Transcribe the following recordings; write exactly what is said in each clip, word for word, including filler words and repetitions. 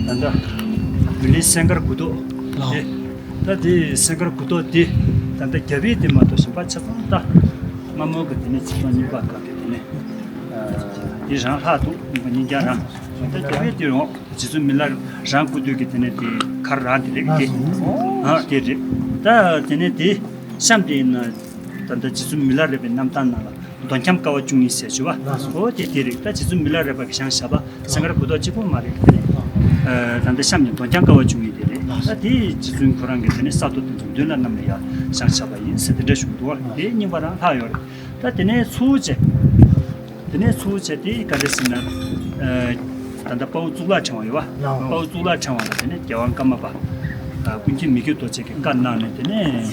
ད་ལྟ་མི་ལི་སེང་དཀར་དགུ་ཐོག་དེ། ད་དེ་སེང་དཀར་དགུ་ཐོག་དེ་ད་ལྟ་རྒྱབ་པའི་དེ་མ་གཏོགས་གཞན་པ་ཆ་ཚང་ད་སྔ་མོ་གི་དེ་ནས་ཆིག་སྟོང་གཉིས་པ་སྐབས་ཀྱི་དེ་ནས་དེ་རང་ལྷག་འདུག་གཉིས་པ་གཉིས་བརྒྱ་རང་ད་རྒྱབ་པའི་དེ་རུང་རྗེ་བཙུན་མི་ལ་རང་སྐུ་དུས་ཀྱི་དེ་ནས་དེ་མཁར་རང་དེ་རེད་དེ། ཨ་དེ་རེད། ད་དེ་ནས་དེ་གཤམ་དེ་ཡིན་ན་ད་ལྟ་རྗེ་བཙུན་མི་ལ་རས་པའི་རྣམ་ཐར་ནང་ལ། མདོ་ཁྱམས་ཀ་བ་བཅུ་གཉིས་ཟེར་ཞུ་བ། ཨོ་དེ་དེ་རེད། ད་རྗེ་བཙུན་མི་ལ་རས་པ་གི་བཞེངས་བཞག་པ་སེང་དཀར་དགུ་ཐོག་གཅིག་པོ་མ་རེད་དེ། ད་ལྟ་གཤམ་ནས་མདོ་ཁྱམས་ཀ་བ་བཅུ་གཉིས་དེ་རེད། ད་དེ་རྗེ་བཙུན་ཁོ་རང་གི་དེ་ནས་ས་རྡོ་དེ་ཚོ་མདུན་ལ་བསྣམས་ནས་ཡར་བཞེངས་བཞག་པ་ཡིན་ཟེར་དེ་འདྲ་ཞུ་འདུག་བ། དེ་རྙིང་པ་རང་ལྷག་ཡོད་རེད། ད་དེ་ནས་ཚུར་བྱས། དེ་ནས་ཚུར་བྱས་དེ་ག་རེ་ཟེར་ན། ད་ལྟ་དཔའ་བོ་གཙུག་ལག་ཕྲེང་བ་ཡོད་བ། དཔའ་བོ་གཙུག་ལག་ཕྲེང་བ་ལ་དེ་ནས་རྒྱལ་དབང་ཀརྨ་པ། ཀུན་མཁྱེན་མི་བསྐྱོད་རྡོ་རྗེ་གིས་བཀའ་གནང་ནས་དེ་ནས།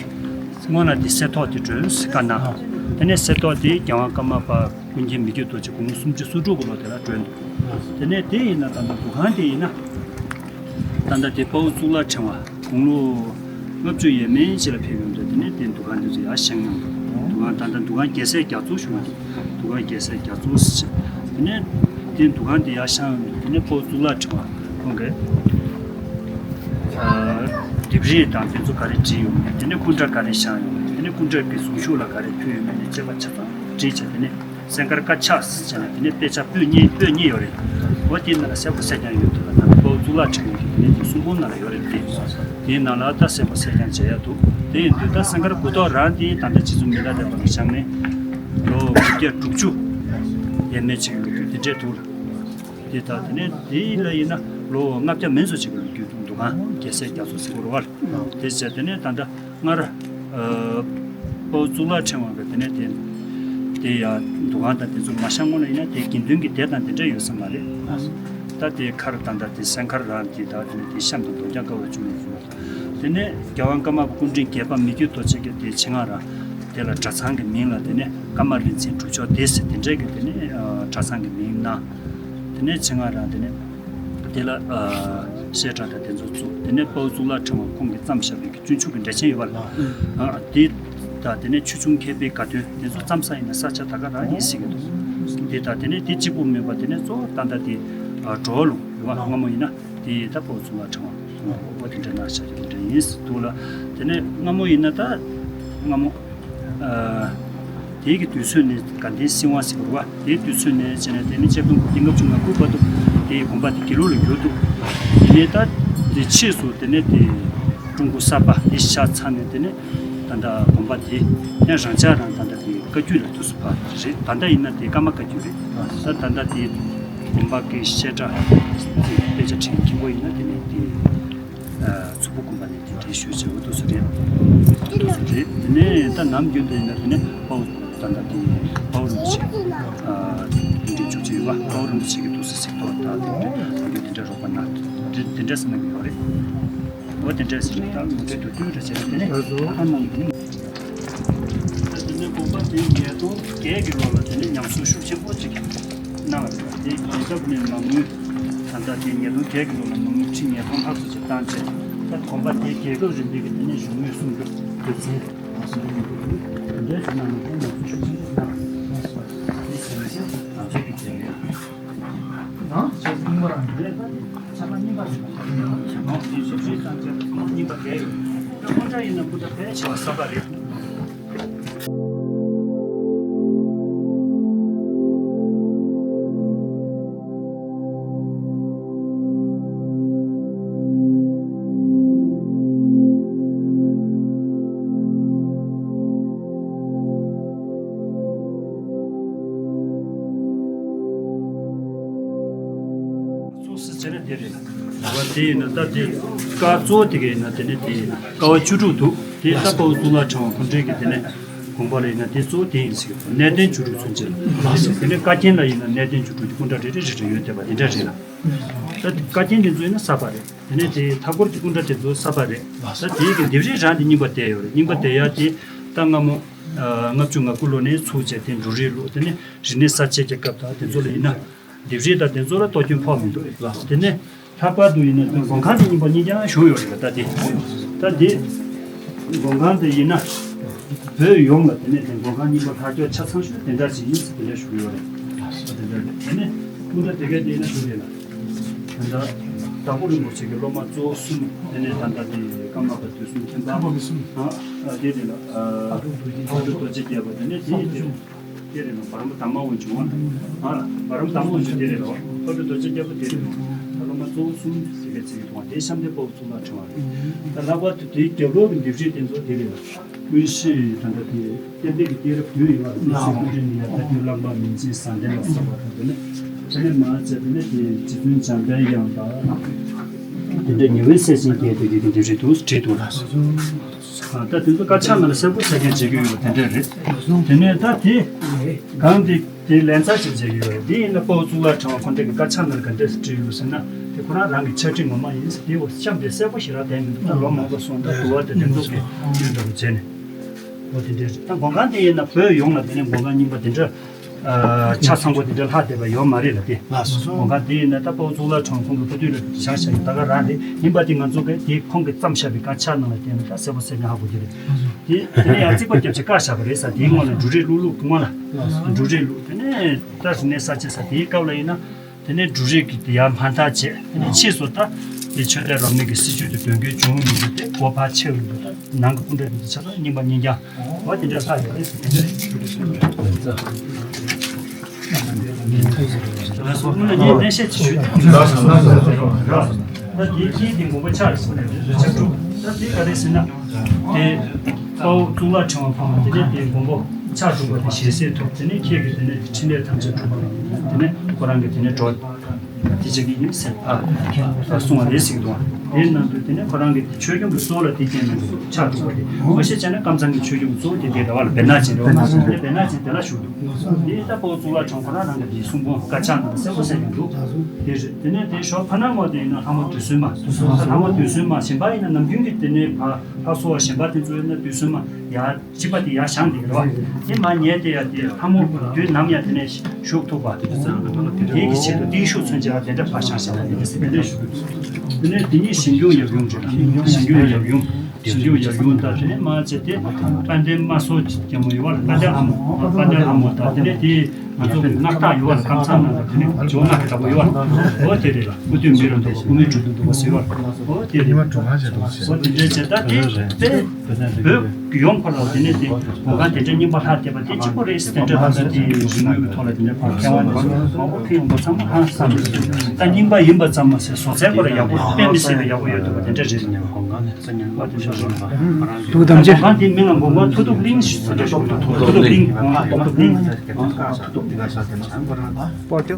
སྔོན་ལ་དེ་གསེར་ཏོག་དེ་བསྒྲོན་བཀའ་གནང་། དེ་ནས་གསེར་ཏོག་དེ་རྒྱལ་དབང་ཀརྨ་པ་ཀུན་མཁྱེན་མི་བསྐྱོད་རྡོ་རྗེ་དགུང་ལོ་སུམ་ཅུ་སོ་དྲུག་གི་ལོ་དེ་ལ་བསྒྲོན་འདུག་དེ་ནས་དེ་ཡིན་ན་ད་ལྟ་འདུ་ཁང་དེ་ཡིན་ན། ད་ལྟ་དེ་དཔའ་བོ་གཙུག་ལག་ཕྲེང་བ་དགུང་ལོ་ལྔ་བཅུ་ཡས་མས་ཅིག་ལ་ཕེབས་ཡོང་དུས་དེ་ནས་དེ་འདུ་ཁང་དེ་ཚོ་ཡར་བཞེངས་གནང་འདུག་འདུ་ཁང་ད་ལྟ་འདུ་ཁང་རྒྱལ་སྲས་རྒྱ་མཚོ་ཞུ་བ་འདུག་འདུ་ཁང་རྒྱལ་སྲས་རྒྱ་མཚོ་ཟེར་བྱས། དེ་ནས་དེ་འདུ་ཁང་དེ་ཡར་བཞེངས་ཡོང་དུས་དེ་ནས་དཔའ་བོ་གཙུག་ལག་ཕྲེང་བ་ཁོང་གིས། ལྡེབས་རིས་དང་དེ་ཚོ་ག་རེ་བྲིས་ཡོད་མེད། དེ་ནས་སྐུ་འདྲ་ག་རེ་བཞེངས་ཡོད་མེད། དེ་ནས་སྐུ་འདྲ་གི་གཟུངས་གཞུག་ལ་ག་རེ་ཕུལ་ཡོད་མེད་ནས་བཅས་པ་ཆ་ཚང་བྲིས་བྱས། དེ་ནས་སེང་དཀར་དཀར་ཆག་ཟེར་བྱས་ནས་དེ་ནས་དཔེ་ཆ་པོད་གཉིས་པོད་གཉིས་ཡོད་རེད། འོ་དེའི་ནང་ལ་གསལ་པོ་གསལ་རྐྱང་ཡོད་འདུག་ད་ལྟ་དཔའ་བོ་གཙུག་ལག་ཕྲེང་བའི་གི་དེ་ནས་དེ་གསུང་འབུམ་ནང་ལ་ཡོད་རེད་དེ། དེའི་ནང་ལ་ད་གསལ་པོ་གསལ་རྐྱང་མཇལ་ཡ་འདུག་དེ་ཡིན་དུས་ད་སེང་དཀར་དགུ་ཐོག་རང་དེ་ད་ལྟ་རྗེ་བཙུན་མི་ལ་རས་པ་གི་བཞེངས་ནས་ལོ་དགུ་བརྒྱ་དྲུག་ཅུ་ཡས་མས་ཅིག་ཡོད་རྒྱུ་དེ་འདྲས་འདུག་དེ་ད་དེ་ནས་དེ་ལ་ཡིན་ན་ལོ་ལྔ་བརྒྱ་མན་ཙམ་ཅིག་གི་ལོ་རྒྱུས་འདུག་འདུ་ཁང་རྒྱལ་སྲས་རྒྱ་མཚོ་ཟེར་གྱི་རེད་བ། དེ་བྱས་དེ་ནས་ད་ལྟ་སྔར་དཔའ་བོ་གཙུག་ལག་ཕྲེང་བ་གི་དེ་ནས་དེ་དེ་ཡ་འདུ་ཁང་དང་དེ་ཚོ་མ་བཞེངས་སྔོན་ལ་ཡིན་ན་དེ་དགེ་འདུན་གྱི་སྡེ་དང་དེ་འདྲ་ཡོད་ས་མ་རེད། ད་དེ་མཁར་ད་ལྟ་དེ་སེང་དཀར་རང་དེ་དང་དེ་ནས་དེ་གཤམ་དུ་མདོ་ཁྱམས་ཀ་བ་བཅུ་གཉིས་ཡོད། དེ་ནས་རྒྱལ་དབང་ཀརྨ་པ་སྐུ་ཕྲེང་བརྒྱད་པ་མི་བསྐྱོད་རྡོ་རྗེ་གིས་དེ་ཆེད་མངགས་རང་དེ་ལ་གྲྭ་ཚང་གི་མིང་ལ་དེ་ནས་ཀརྨ་རིག་འཛིན་སྒྲུབ་མཆོག་སྡེ་ཟེར་དེ་འདྲས་ཀྱི་དེ་ནས་གྲྭ་ཚང་གི་མིང་གནང་། དེ་ནས་ཆེད་མངགས་རང་དེ་ནས་དེ་ལ་བཤད་གྲྭ་དང་དེ་ཚོ་བཙུགས། དེ་ནས་དཔའ་བོ་གཙུག་ལག་ཕྲེང་བ་ཁོང་གིས་བརྩམས་བཞག་པའི་གི་སྤྱོད་འཇུག་གི་འགྲེལ་ཆེན་ཡོད་པ་ལ། དེ་དང་དེ་ནས་ཆོས་འབྱུང་མཁས་པའི་དགའ་སྟོན་དེ་ཚོ་བརྩམས་ས་ཡིན་ན་ས་ཆ་ད་ག་རང་ཡིན་སྲིད་ཀྱི་འདུག་དེ་དང་དེ་ནས་དེ་གཅིག་པོ་མིན་པ་དེ་ནས་གཙོ་བོ་ད་ལྟ་དེ་འགྲོ་བ་ལུང་ཡོད་པ་སྔ་མོ་ཡིན་ན། དེ་ད་དཔའ་བོ་གཙུག་ལག་ཕྲེང་བ་འོ་དེ་འདྲ་གནང་བཞག་རྒྱུ་དེ་འདྲ་ཡིན་ཟེར་འདུག་ལ། དེ་ནས་སྔ་མོ་ཡིན་ན་ད་སྔ་མོ་དེའི་གི་དུས་ཚོད་ནས་དགའ་ལྡན་སྲིད་དབང་ཟེར་བ་རེད་བ། དེའི་དུས་ཚོད་ནས་བྱས་ནས་དེ་ནས་ཆིག་སྟོང་དགུ་བརྒྱ་ལྔ་བཅུ་ང་དགུ་བར་དུ་དེའི་དགོན་པ་དེ་དགེ་ལུགས་ལ་བསྒྱུར་འདུག་དེ་ནས་ད་དེ་ཕྱིས་སུ་དེ་ནས་དེ་ཀྲུང་གོ་གསར་པ་དེ་ཤར་ཚར་ནས་དེ་ནས་ད་ལྟ་དགོན་པ་དེ་ཡང་རང་འཇགས་རང་ད་ལྟ་དེ་བཀའ་བརྒྱུད་ལ་དུས་སུ་ཕར་རེད། ད་ལྟ་ཡིན་ན་དེ་ཀརྨ་བཀའ་བརྒྱུད་རེད། ད་ད་ལྟ་དེ་དགོན་པ་གི་བཤད་གྲྭ་དེ་དཔེ་ཆ་ཕྲན་མཁན་པོ་ཡིན་ན་དེ་ནས་དེ་མཚུར་ཕུ་དགོན་པ་ནས་དེ་འདྲའི་ཞུས་བྱས་འོ་འདུག་སེ་རེད། འོ་འདུག་སེ་རེད། དེ་ནས་ད་ནམ་རྒྱུན་དུ་ཡིན་ན་དེ་ནས་དཔའ་བོ་ད་ལྟ་དེ་དཔའ་བོ་རིན་པོ་ཆེ་དེ་འདྲའི་འཇུག་ཅིག་ཡོད་པ། དཔའ་བོ་རིན་པོ་ཆེ་གི་འདུག་སེ་གཟིགས་རྟོག་ད་དེ་འདྲའི་དེ་འདྲའི་རོགས་པ་ན་དེ་འདྲའི་སེ་ན་གི་ཡོད་རེད། འོ་དེ་འདྲ་ཟེར་ནས་ད་ལུང་འདྲེན་དུ་བསྟུན་རེ་བྱས་ནས་དེ་ནས་ཨ་ནང་དུ་ནི། ད་དེ་ནས་དགོན་པ་དེ་ཉིས་སྟོང་བརྒྱད་ཀྱི་ལོ་ལ་དེ་ནས་ཉམས་གསོ་ཤུགས་ཆེན་པོ་ཅིག་གནང་བ་རེད། དེ་ཉེ་སྐབས་ནས་མ་དངུལ་ད་ལྟ་དེ་ཉིས་སྟོང་བརྒྱད་ཀྱི་ལོ་ལ་མ་དངུལ་ཁྲི་ཉིས་སྟོང་ལྷག་ཙམ་ཅིག་བཏང་རྗེས་ད་དགོན་པ་དེ་རྒྱལ་ཁབ་རིམ་པའི་གི་དེ་ནས་གཞུང་དངུལ་སྲུང་སྐྱོབ་དུས་ཚོད་དེ་འདྲ་ཞིག་གནང་ནས་དེ་ཉམས་གསོ་ཤུགས་ཆེན་པོ་གནང་བ་རེད། དེ་བྱས་ན་ང་ཚོ་གི་རྒྱལ་ཡོད། སོ་སོ་བྱས་ན་དེ་རེད། འོ་དེ་ཡིན་ན་ད་དེ་ཀ་གཙོ་བོ་དེ་ག་ཡིན་ན་དེ་ནས་དེ་ཡིན་ན་ཀ་བ་བཅུ་དྲུག་འདུག་དེ་ད་དཔའ་བོ་གཙུག་ལག་ཕྲེང་བ་སྐུ་ཕྲེང་གི་དེ་ནས་དགོངས་པ་ལ་ཡིན་ན་དེ་གཙོ་བོ་དེ་ཡིན་ཟེར་གི་འདུག་གནས་བརྟན་བཅུ་དྲུག་མཚོན་བྱེད་ལ། དེ་ནས་ཀ་རྐྱེན་ལ་ཡིན་ན་གནས་བརྟན་བཅུ་དྲུག་གི་སྐུ་འདྲ་རེ་རེ་ཡོད་བསྡད་པ་དེ་འདྲ་རེད་ལ། ད་ཀ་རྐྱེན་དེ་ཚོ་ཡིན་ན་གསར་པ་རེད། དེ་ནས་དེ་མཐའ་སྐོར་གྱི་སྐུ་འདྲ་དེ་ཚོ་གསར་པ་རེད། ད་དེའི་གི་ལྡེབས་རིས་རང་དེ་རྙིང་པ་བསྡད་ཡོད་རེད། རྙིང་པ་བསྡད་ཡ་དེ་ད་སྔ་མོ་ལྔ་བཅུ་ང་དགུ་ལོ་ནས་ཚུར་བྱས་དེ་འབྲུ་རིགས་ལུགས་དེ་ནས་རིག་གནས་གསར་བརྗེ་གི་སྐབས་དང་དེ་ཚོ་ལ་ཡིན་ན། ལྡེབས་རིས་དང་དེ་ཚོ་ལ་གཏོར་སྐྱོན་ཕོག་མི་འདུག་དེ་ནས་ལྷག་པར་དུ་ཡིན་ན་དོན་མགོན་ཁང་དེ་རྙིང་པ་གཉིས་ཀྱང་བཞུགས་ཡོད་རེད་པ། ད་དེ་ད་དེ་མགོན་ཁང་དེ་ཡིན་ན་བོད་ཡོངས་ལ་དེ་ནས་དེ་མགོན་ཁང་རྙིང་པ་ལྷག་ཕྱོགས་ཆ་ཚང་ཤོས་དེ་འདྲ་ཞིག་ཡིན་ཟེར་དེ་འདྲ་ཞུ་གི་ཡོད་རེད། དེ་འདྲ་རེད། དེ་ནས་ སྐུ་འདྲ་དེ་གའི་དེ་ན་ཞུ་རེད་ལ། ད་ལྟ་དྭགས་པོ་རིན་པོ་ཆེ་གི་སློབ་མ་གཙོ་བོ་གསུམ་དེ་ནས་ད་ལྟ་དེ་ཀརྨ་པ་དུས་གསུམ་མཁྱེན་པ། ཀརྨ་པ་གསུམ། ཨ་ཨ་དེ་རེད་ལ། ཨ་ཨ་ཕག་གྲུ་རྡོ་རྗེ་རྒྱལ་པོ་དེ་ནས་དེ་དེ་རེད་ལ། བར་མ་དར་མ་དབང་ཕྱུག་ཨ་བར་མ་དར་མ་དབང་ཕྱུག་དེ་རེད་ལ། ཕག་གྲུ་རྡོ་རྗེ་རྒྱལ་པོ་དེ་རེད་ལ། ད་སློབ་མ་གཙོ་བོ་གསུམ་དེ་གའི་ཚིག་གི་ཐོག་དེ་གཤམ་དེ་དཔའ་བོ་གཙུག་ལག་ཕྲེང་བ་རེད། ད་ལྷག་པར་དུ་དེའི་རྒྱབ་ལོགས་ཀྱི་ལྡེབས་རིས་དེ་ཚོ་དེ་རེད་ལ། ཀུན་གཞི་ད་ལྟ་དེ་གཏེར་སྟོན་གྱི་སྐྱེས་རབས་བདུན་ཡོད་པ་རེད། ཀུན་གཞི་ཀུན་འདྲེན་ནི་ཡང་ད་དུས་བླ་མ་མིང་ཆེན་བཟང་ལྡན་ལ་སོགས་པ་དང་། དེ་ནས་དེ་ནས་མ་བྱས་དེ་ནས་དེ་རྗེ་བཙུན་འཇམ་དཔལ་དབྱངས་དང་། དེ་འདྲ་ཉི་འོད་གསལ་ཅན་སྐྱེས་དུས་ཀྱི་འདི་རེད་འདུག་བྲིས་འདུག་ལ། ད་དེ་ཚོ་དཀར་ཆག་ནང་ལ་གསལ་པོ་གསལ་རྐྱང་བྱེད་ཀྱི་ཡོད་པ་དེ་འདྲ་རེད། དེ་ནས་ད་དེ་གང་དེ་དེ་ལན་ཚ་ཞིག་བྱེད་ཀྱི་ཡོད་རེད། དེ་ཡིན་ན་དཔའ་བོ་གཙུག་ལག་ཕྲེང་བ་ཁོ་འདྲ་གི་དཀར་ཆག་ནང་ལ་ག་འདྲས་སུ་བྲིས་ཡོད་ཟེར་ན། དེ་ཁོ་རང་རང་གི་ཕྱག་བྲིས་ངོ་མ་ཡིན་ཟེར། དེ་འོ་གཤམ་དེ་གསལ་པོ་ཞེ་དྲག་བསྟན་མི་འདུག་ད་ལོ་མང་པོ་སོང་ད་དུ་བ་དེ་དེ་ཚོ་གི་ཡོད་འདྲ་བོ་བྱས་ནས། འོ་དེ་འདྲས་རེད། ད་མགོན་ཁང་དེ་ཡིན་ན་བོད་ཡོངས་ལ་དེ་ནས་མགོན་ཁང་རྙིང་པ་དེ་འདྲ། ཨ་ཆ་ཚང་པོ་དེ་འདྲ་ལྷག་བསྡད་པ་ཡོད་མ་རེད་ལ་དེ། ལགས་སོ། མགོན་ཁང་དེ་ཡིན་ན་ད་དཔའ་བོ་གཙུག་ལག་ཕྲེང་བ་ཁོང་གི་སྐུ་དུས་ལ་བཞེངས་བཞག་ཡོད་ད་ག་རང་རེད། ཡིན་པ་དེ་ང་ཚོ་གིས་དེ་ཁོང་གིས་བརྩམས་བཞག་པའི་དཀར་ཆག་ནང་ལ་བལྟས་ན་ད་གསལ་པོ་གསལ་རྐྱང་ཧ་གོ་གི་རེད། དེ་དེ་ནས་ཡང་རྩིག་པ་བརྒྱབ་བྱས་བཀག་བཞག་པ་རེད་ཟེར། དེའི་སྔོན་ལ་འབྲུ་རིགས་བླུགས་བླུགས་སྔོན་ལ། འབྲུ་རིགས་བླུགས། དེ་ནས་ད་གཟུར་གནས་གསར་བརྗེ་ཟེར། དེའི་སྐབས་ལ་ཡིན་ན། དེ་ནས་འབྲུ་རིགས་ཀྱི་དེ་ཡར་མ་མཐའ་བྱས། དེ་ནས་ཕྱིས་སུ་ད་དེ་ཆོས་དད་རབ་གནས་ཀྱི་སྲིད་བྱུས་དེ་དོན་འཁྱོལ་བྱུང་ཡོང་དུས་དེ་སྒོ་ཕར་ཕྱེ་ཡོང་དུས་ད་ནང་གི་སྐུ་འདྲ་དེ་ཚོ་ཆ་ཚང་རྙིང་པ་རྙིང་རྐྱང་། འོ་དེ་འདྲ་ལྷག་ཡོད་རེད་ཟེར། དེ་འདྲ་ཞུ་རྒྱུ་ཞུ་རྒྱུ་རེད། ལགས་སོ། སྔོན་ལ་ངས་གཏན་བཤད་ཅིག་ཞུས་ཏེ། ལགས་སོ་ལགས་སོ། ད་དེའི་རྐྱེན་དེ་མགོན་པོ་ཕྱག་ཕྱག་དྲུག་ད་དེ་ག་རེ་ཟེར་ན། དེ་དཔའ་བོ་གཙུག་ལག་ཕྲེང་བ་ཕ་མ་དེ་ནས་དེ་མགོན་པོ་ཕྱག་དྲུག་པ་དེ་ཞལ་གསེར་ཐོབ། དེ་ནས་ཁྱེད་ཀྱིས་དེ་ནས་འཕྲིན་ལས་ཐམས་ཅད་གྲུབ་པ་དེ་ནས་ཁོ་རང་གིས་དེ་ནས་འགྲོ། དེ་བྱེད་ཀྱི་ཡིན་ཟེར་ཨ་གསུང་བ་རེད་ཟེར་གྱི་འདུག་དེའི་ནང་དུ་དེ་ནས་ཁོ་རང་གི་ཆོས་སྐྱོང་གི་གཙོ་བོ་ལ་དེ་སྐྱེས་ནས་ཕྱག་དྲུག་པ་དེ་མ་གཞི་བྱས་ན་ཀམ་ཚང་གི་ཆོས་སྐྱོང་གི་གཙོ་བོ་དེ་དེ་རེད་བ་ལ། བེར་ནག་ཅན་རེད་བ། དེ་བེར་ནག་ཅན་དེ་ལ་བཞུགས་འདུག་དེ་ད་དཔའ་བོ་གཙུག་ལག་ཕྲེང་ཁོ་རང་རང་གི་དེའི་གསུང་འབུམ་དཀར་ཆག་ནང་གསལ་པོ་གསལ་ཡོང་འདུག་དེ་རེད། དེ་ནས་དེ་ཞོགས་ཕ་ནང་ངོ་དེ་ཡིན་ན་ལྷ་མོ་དུས་གསུམ་མ། ལྷ་མོ་དུས་གསུམ་མ་གཞན་པ་ཡིན་ན་ནམ་རྒྱུན་གྱི་དེ་ནས་ཕ་ལྷ་གསོལ་བ་གཞན་པ་དེ་ཚོ་ཡིན་ན་དུས་གསུམ་མ་ཡར། གཅིག་པ་དེ་ཡར་བཞེངས་དེ་རེད་བ། དེ་མ་ཉལ་དེ་ཡ་དེ་ལྷ་མོ་དུས་ནམ་ཡང་དེ་ནས་བཞུགས་ཐུབ་པ། དེ་གི་ཆེད་དུ་དེའི་ཤུགས་མཚོན་བྱེད་ལ་དེ་འདྲ་ཕར་བཞེངས་བཞག་པ་དེ་འདྲ་ཟེར་དེ་འདྲ་ཞུ། དེ་ནས་དེ་ཉིད་ཞིང་སྐྱོང་ཡབ་ཡུམ་རེད་ལ། ཞིང་སྐྱོང་ཡབ་ཡུམ། ཞིང་སྐྱོང་ཡབ་ཡུམ་དང་དེ་ནས་མ་བྱས་ཏེ་དཔལ་ལྡན་དམག་ཟོར་རྒྱལ་མོ་ཡོད་བ་ལ། དཔལ་ལྡན་ལྷ་མོ། དཔལ་ལྡན་ལྷ་མོ་དང་དེ་ནས་དེ་ང་ཚོ་གི་སྔགས་བདག་ཡོད་བ་ལ། ཀམ་ཚང་ནང་ལ་དེ་ནས་ཇོ་ནག་གི་བདག་པོ་ཡོད་བ་ལ། འོ་དེ་རེད་ལ། སྐུ་སྟོད་མི་རུ་འདུག་པ། སྐུ་མིག་དྲུག་ཏུ་འདུག་པ་ཟེར་བ། འོ་དེ་རེད། ཉི་མ་གྲོ་ཁ་བྱེད་འདུག་ཟེར། འོ་དེ་འདྲའི་བྱེད་སྟངས་དེ་དཔེ་བོད་ཡོངས་ཁོ་ལ་དེ་ནས་དེ་མགོན་ཁང་དེ་འདྲ་རྙིང་པ་ལྷག་བསྡད་པ་དེ་གཅིག་པོ་རེད་ཟེར། དེ་འདྲ་ད་ལྟ་དེ་རིག་དངོས་ཀྱི་ཐོག་ལ་དེ་འདྲ་ཕར་མཁས་དབང་མང་པོ་ཕེབས་ཡོང་པ་ཚང་མ་ཧང་སངས་རེད། ད་རྙིང་པ་ཡིན་པ་ཙམ་མ་ཟད་བཟོ་རྩལ་ཁོ་ལ་ཡག་པོ། དཔེ་མི་སྲིད་པའི་ཡག་པོ་ཡོད་འདུག་པ་དེ་འདྲ་རེད། མགོན་ཁང་ནས་གསར་རྙིང་པ་དེ་འདྲ་རེད། ཐུགས་དམ་ཆེ། མགོན་ཁང་དེ་མིང་ལ་མགོན་ཁང་མཐུ་སྟོབས་གླིང་ཞེས་ཟེར་འདྲ་ཞུ། མཐུ་སྟོབས་གླིང་། མཐུ་སྟོབས་གླིང་། མཐུ་སྟོབས་གླིང་། སྤོ་ཏོ།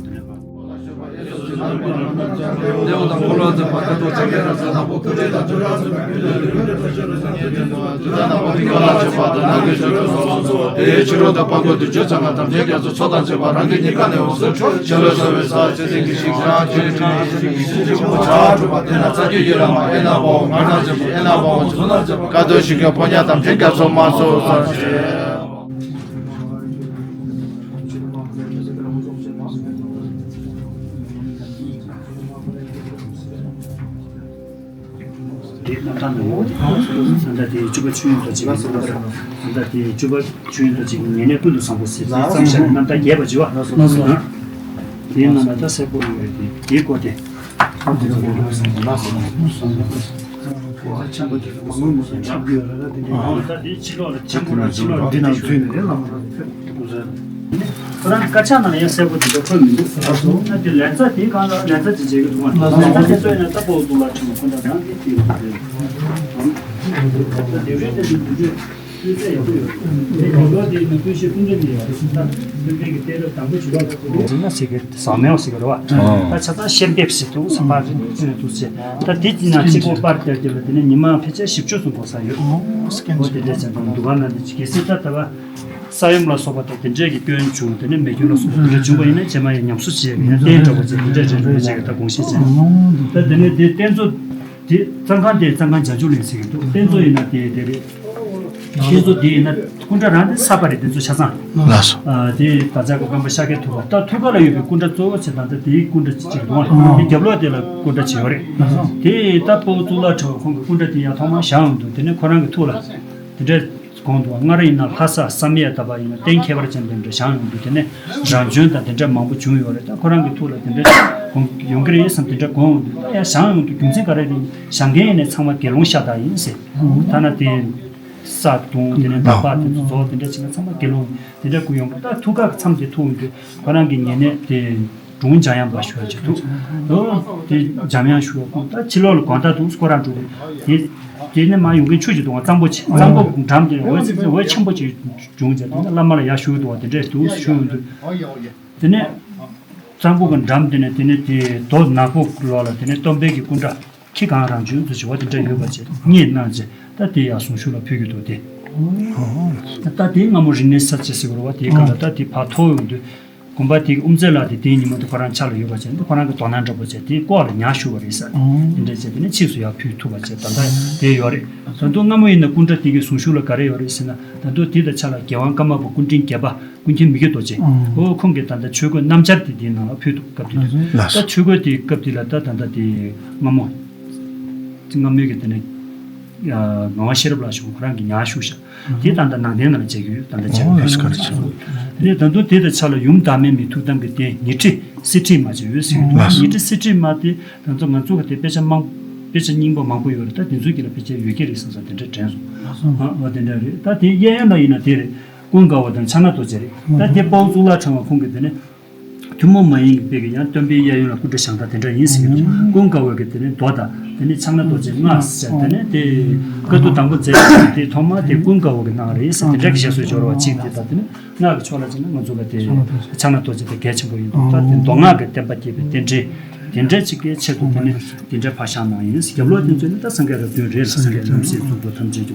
དེ་རྣམ་ཐར་ནང་ཡོད་དེ། ད་ལྟ་དེ་བཅུ་པ་ཆོས་དབྱིངས་རྡོ་རྗེ་གི་རྣམ་ཐར། ད་ལྟ་དེ་བཅུ་པ་ཆོས་དབྱིངས་རྡོ་རྗེ་གི་ཉེ་གནས་ཀུན་ཏུ་བཟང་པོ་ཟེར་དེ་བརྩམས་བཞག་རྣམ་ཐར་རྒྱས་པ་བརྗོད་པ། དེའི་ནང་ལ་ད་གསལ་པོ་ཡོད་རེད། དེ་དེའི་སྐོར་དེ། ཆེན་པོ་དེ་མ་དངུལ་མ་ཆགས་ཀྱི་ཡོད་རེད། ད་དེ་འདྲ་ད་དེ་ཕྱི་ལོགས་ལ་ཆེན་པོ་ལ་ཕྱི་ལོགས་ལ་འདི་ནང་ཚུད་ནས་རེད་ལ། ཁོ་རང་གི་དཀར་ཆག་ནང་ཡང་གསལ་པོ་དེ་འདྲ་འཁོད་མི་འདུག་ལགས་སོ། ན་དེ་ལན་ཚ་དེའི་སྒང་ལ་ལན་ཚ་ཅིག་བྱེད་ཀྱི་འདུག་ལན་ཚ་དེ་ཚོ་ཡིན་ན་ད་པོ་འདུག་ལ་ཆུང་ཁོ་ན་རང་གི་དེ་འདུག་རེད། ད་དེ་རེད། དེ་འདུག་རེད། ཤེས་ཚད་ཡག་པོ་ཡོད། དེ་རྒྱབ་ལོགས་དེ་ཡིན་ན་ཀུན་ཤེས་ཀུན་འདྲེན་གྱི་ཡོད་རེད། ད་ཀུན་འདྲེན་གྱི་གཏད་རབས་དང་པོ་བྱེད་པ་འཛིན་ན་ཟེར་གི་ཟག་མེད་ཟེར་གི་རེད་བ། ད་ཆ་ཚང་ཤེས་འབེབས་ཟེར་འདུག་ས་པ་རེད་འདུག་ཟེར། ད་དེ་ཡིན་ན་གཅིག་པོ་པར་སྟེར་དེ་ལ་དེ་ནས་ཉི་མ་ཕལ་ཆེར་བཞི་བཅུ་ཙམ་འགོར་ས་ཡོད། འོ་དེ་འདྲ་བྱས་པ་འདུག་ག་ན་དེ་གལ་སྲིད་ད་ལྟ་བ། ས་ཡོམ་ལ་སོགས་པ་དང་དེ་འདྲས་ཀྱི་སྐྱོན་བྱུང་། དེ་ནས་མེ་སྐྱོན་ལ་སོགས་པ་དེ་འདྲ་བྱུང་བ་ཡིན་ན་རྗེས་མ་ཡང་ཉམས་གསོ་བྱས་ཡང་རྟེན་འདྲ་བོ་ཅིག་དེ་འདྲས་རེ་རེ་བྱས་ཀྱི་ད་དགོངས་བཞེས་བྱས། ད་དེ་ནས་དེ་རྟེན་གཙོ་དེ་གཙང་ཁང་དེ་གཙང་ཁང་བྱང་ཆུབ་གླིང་ཟེར་གྱི་འདུག་རྟེན་གཙོ་ཡིན་ན་དེ་དེ་རེད། རྟེན་གཙོ་དེ་ཡིན་ན་སྐུ་འདྲ་རང་དེ་གསར་པ་རེད། རྟེན་གཙོ་ཆ་ཚང་། ལགས་སོ། ཨ་དེ་ད་ལྟ་གི་རྐང་པ་ཤཱཀྱ་ཐུབ་པ། ད་ཐུགས་ཀ་ལ་ཡོད་པའི་སྐུ་འདྲ་གཙོ་བོ་བྱས་ད་ལྟ་དེའི་སྐུ་འདྲ་ཅིག་ཅིག་འདུག་དེ་རྒྱབ་ལོགས་དེ་ལ་སྐུ་འདྲ་ཅིག་ཡོད་རེད། དེ་ད་དཔའ་བོ་གཙུག་ལག་ཕྲེང་བ་ཁོང་གི་སྐུ་འདྲ་དེ་ཡང་ཐོག་མར་བཞེངས་ཡོང་དུས་དེ་ནས་ཁོ་རང་གི་ཐུགས་ལ་དེ་འདྲ། དགོངས་འདུག་ང་རང་ཡིན་ན་ལྷ་ས་བསམ་ཡས་ད་བ་ཡིན་ན་གཏན་ཁྱད་པར་ཅན་དེ་འདྲ་བཞེངས་ཡོང་དུས་དེ་ནས་རང་བྱོན་དང་དེ་འདྲ་མང་པོ་བྱུང་ཡོད་རེད། ད་ཁོ་རང་གི་ཐུགས་ལ་དེ་འདྲ་དགོངས་ཡོང་གི་རེད་བསམ་དེ་འདྲ་དགོངས་ཡོང་དུས་ད་ཡང་བཞེངས་ཡོང་དུས་རྒྱུ་མཚན་ག་རེ་རེད། བཞེངས་མཁན་ཡིན་ནས་ཚང་མ་དགེ་སློང་ཤ་སྟག་ཡིན་ཟེར། ཐ་ན་དེ་ས་དུང་དེ་ནས་འདག་པ་དེ་ཚོ་རྫོགས་དེ་འདྲ་བྱས་ན་ཚང་མ་དགེ་སློང་དེ་འདྲ་སྐུ་ཡོང་གི། ད་ཐུགས་ཁ་མཚམས་དེ་ཐུག་ཡོང་དུས་ཁོ་རང་གི་ཉེ་གནས་དེ་སྒྲུང་འཇམ་དབྱངས་པ་ཞུ་བ་ཅིག་འདུག་ཨོ་དེ་འཇམ་དབྱངས་ཞུ་བ་ཁོང་ད་ཕྱི་ལོགས་ལ་དགོང་དག་འདུག་སྐོར་ར་འགྲོ་གི་དེ། དེ་ནས་མར་ཡོང་མཁན་ཆུ་ཅིག་འདུག་ག་གཙང་པོ་ཆེ། གཙང་པོ་འགྲམ་དེ་ནས་འོད་འོད་ཆེན་པོ་ཅིག་བྱུང་བྱས་དེ་ནས་བླ་མ་ལ་ཡར་ཞུ་འདུག་ག་དེ་འདྲས་འདུག་ཞུ་ཡོང་དུས་དེ་ནས་གཙང་པོ་གི་འགྲམ་དེ་ནས་དེ་ནས་དེ་རྡོ་ནག་པོ་ལོགས་ལ་དེ་ནས་སྟོན་པའི་གི་སྐུ་འདྲ་ཁྱི་གང་རང་བྱོན་དུ་བྱེད་པ་དེ་འདྲ་ཡོད་པ་བྱས་བརྙས་གནང་བྱས། ད་དེ་ཡར་གཟུངས་གཞུག་ལ་ཕུལ་གྱི་འདུག་སྟེ། ད་དེ་སྔ་མོ་རིག་གནས་ས་ཆ་ཟེར་གྱི་རེད་བ། དེའི་སྐབས་ལ་ད་དེ་ཕར་ཐོག་ཡོང་དུས་དགོན་པ་དེ་གི་དབུ་མཛད་ལགས་དེ་དེའི་ཉིན་མོ་དེ་ཁོ་རང་ཕྱག་ལ་ཡོད་པ་བྱས་ནས་ཁོ་རང་གི་དོ་སྣང་འདྲ་པོ་བྱས་དེའི་ལྐོག་ལ་ཉར་བཞུགས་པ་རེད་ཟེར། དེ་འདྲ་བྱས་དེ་ནས་ཕྱིས་སུ་ཡར་ཕུལ་ཐུབ་པ་བྱས་ད་ལྟ་དེ་ཡོད་རེད། ད་དུང་སྔ་མོ་ཡིན་ན་སྐུ་འདྲ་དེ་གི་གཟུངས་གཞུག་ལ་ག་རེ་ཡོད་རེད་ཟེར་ན། ད་དུང་དེ་དང་ཆ་ལ་རྒྱལ་དབང་ཀརྨ་པ་སྐུ་ཕྲེང་བརྒྱད་པ་ཀུན་མཁྱེན་མི་བསྐྱོད་རྡོ་རྗེ། ཨོ་ཁོང་གིས་ད་ལྟ་ཆོས་གོས་སྣམ་སྦྱར་དེ་དེའི་ནང་ལ་ཕུལ་འདུག་སྐབས་དེ་དུས། ད་ཆོས་གོས་དེའི་སྐབས་དེ་ལ་ད་ད་ལྟ་དེ་སྔ་མོ་སྔ་མོའི་གི་དེ་ནས་ངག་དབང་ཤེས་རབ་ལགས་ཞུ་ཁོ་རང་གིས་ཉར་བཞུགས་ཤག་དེ་ད་ལྟ་ནང་རྟེན་ནང་ལ་མཇལ་གྱི་ཡོད། ད་ལྟ་མཇལ་གྱི་ཡོད། དེ་ནས་ད་དུང་དེ་དང་ཆ་ལ་ཡུམ་བདག་མེད་མའི་ཐུགས་དམ་གྱི་རྟེན་ཉི་ཁྲི་གསེར་ཁྲིའི་མ་ཅིག་ཡོད་ཟེར་གྱི་འདུག་ཉི་ཁྲི་གསེར་ཁྲིའི་མ་དེ་ད་ཚོ་ང་ཚོ་གི་དེ་དཔེ་ཆ་མང་དཔེ་ཆ་རྙིང་པ་མང་པོ་ཡོད་རེད། ད་དེ་ཚོའི་གི་ལ་དཔེ་ཆ་ཡོད་ཀྱི་རེད་བསམ་ས་དེ་འདྲ་དྲན་སོང་། ཨ་དེ་འདྲ་རེད། ད་དེ་གཡས་གཡོན་ལ་ཡིན་ན་དེ་རེད། ཀུན་དགའ་བོ་དང་ཕྱག་ན་རྡོ་རྗེ་རེད། ད་དེ་དཔའ་བོ་གཙུག་ལག་ཕྲེང་བ་ཁོང་གི་དེ་ནས་ཐུན་མོང་མ་ཡིན་གྱི་དཔེ་གི་ཡང་སྟོན་པའི་གཡས་གཡོན་ལ་སྐུ་འདྲ་བཞེངས་སྟངས་དེ་འདྲ་ཡིན་ཟེར་གྱི་འདུག་ཀུན་དགའ་བོ་གི་དེ་ནས་མདོ་དང་དེ་ནས་ཕྱག་ན་རྡོ་རྗེ་སྔགས་ཟེར། དེ་ནས་དེ་བཀའ་བསྡུ་དང་པོ་མཛད་པའི་དེ་ཐོག་མ་དེ་ཀུན་དགའ་བོ་གི་གནང་རེད་ཟེར། དེ་འདྲ་གི་བཞེད་སྲོལ་འབྱོར་བ་གཅིག་དེ་དང་དེ་ནས་སྔགས་ཀྱི་ཕྱོགས་ལ་བྱས་ན་ང་ཚོ་ལ་དེ་ཕྱག་ན་རྡོ་རྗེ་དེ་གལ་ཆེན་པོ་ཡིན་འདུག་ད་དེ་མདོ་སྔགས་ཀྱི་བསྟན་པ་རྒྱས་པའི་རྟེན་འབྲེལ་དེ་འདྲ་གཅིག་གི་ཆེད་དུ་དེ་ནས་དེ་འདྲ་ཕར་བཞེངས་གནང་ཡིན། རྒྱབ་ལོགས་དེ་ཚོ་ནི་ད་སངས་རྒྱས་དང་བདུན་རེད་ལ། སངས་རྒྱས་བཅོམ་ལྡན་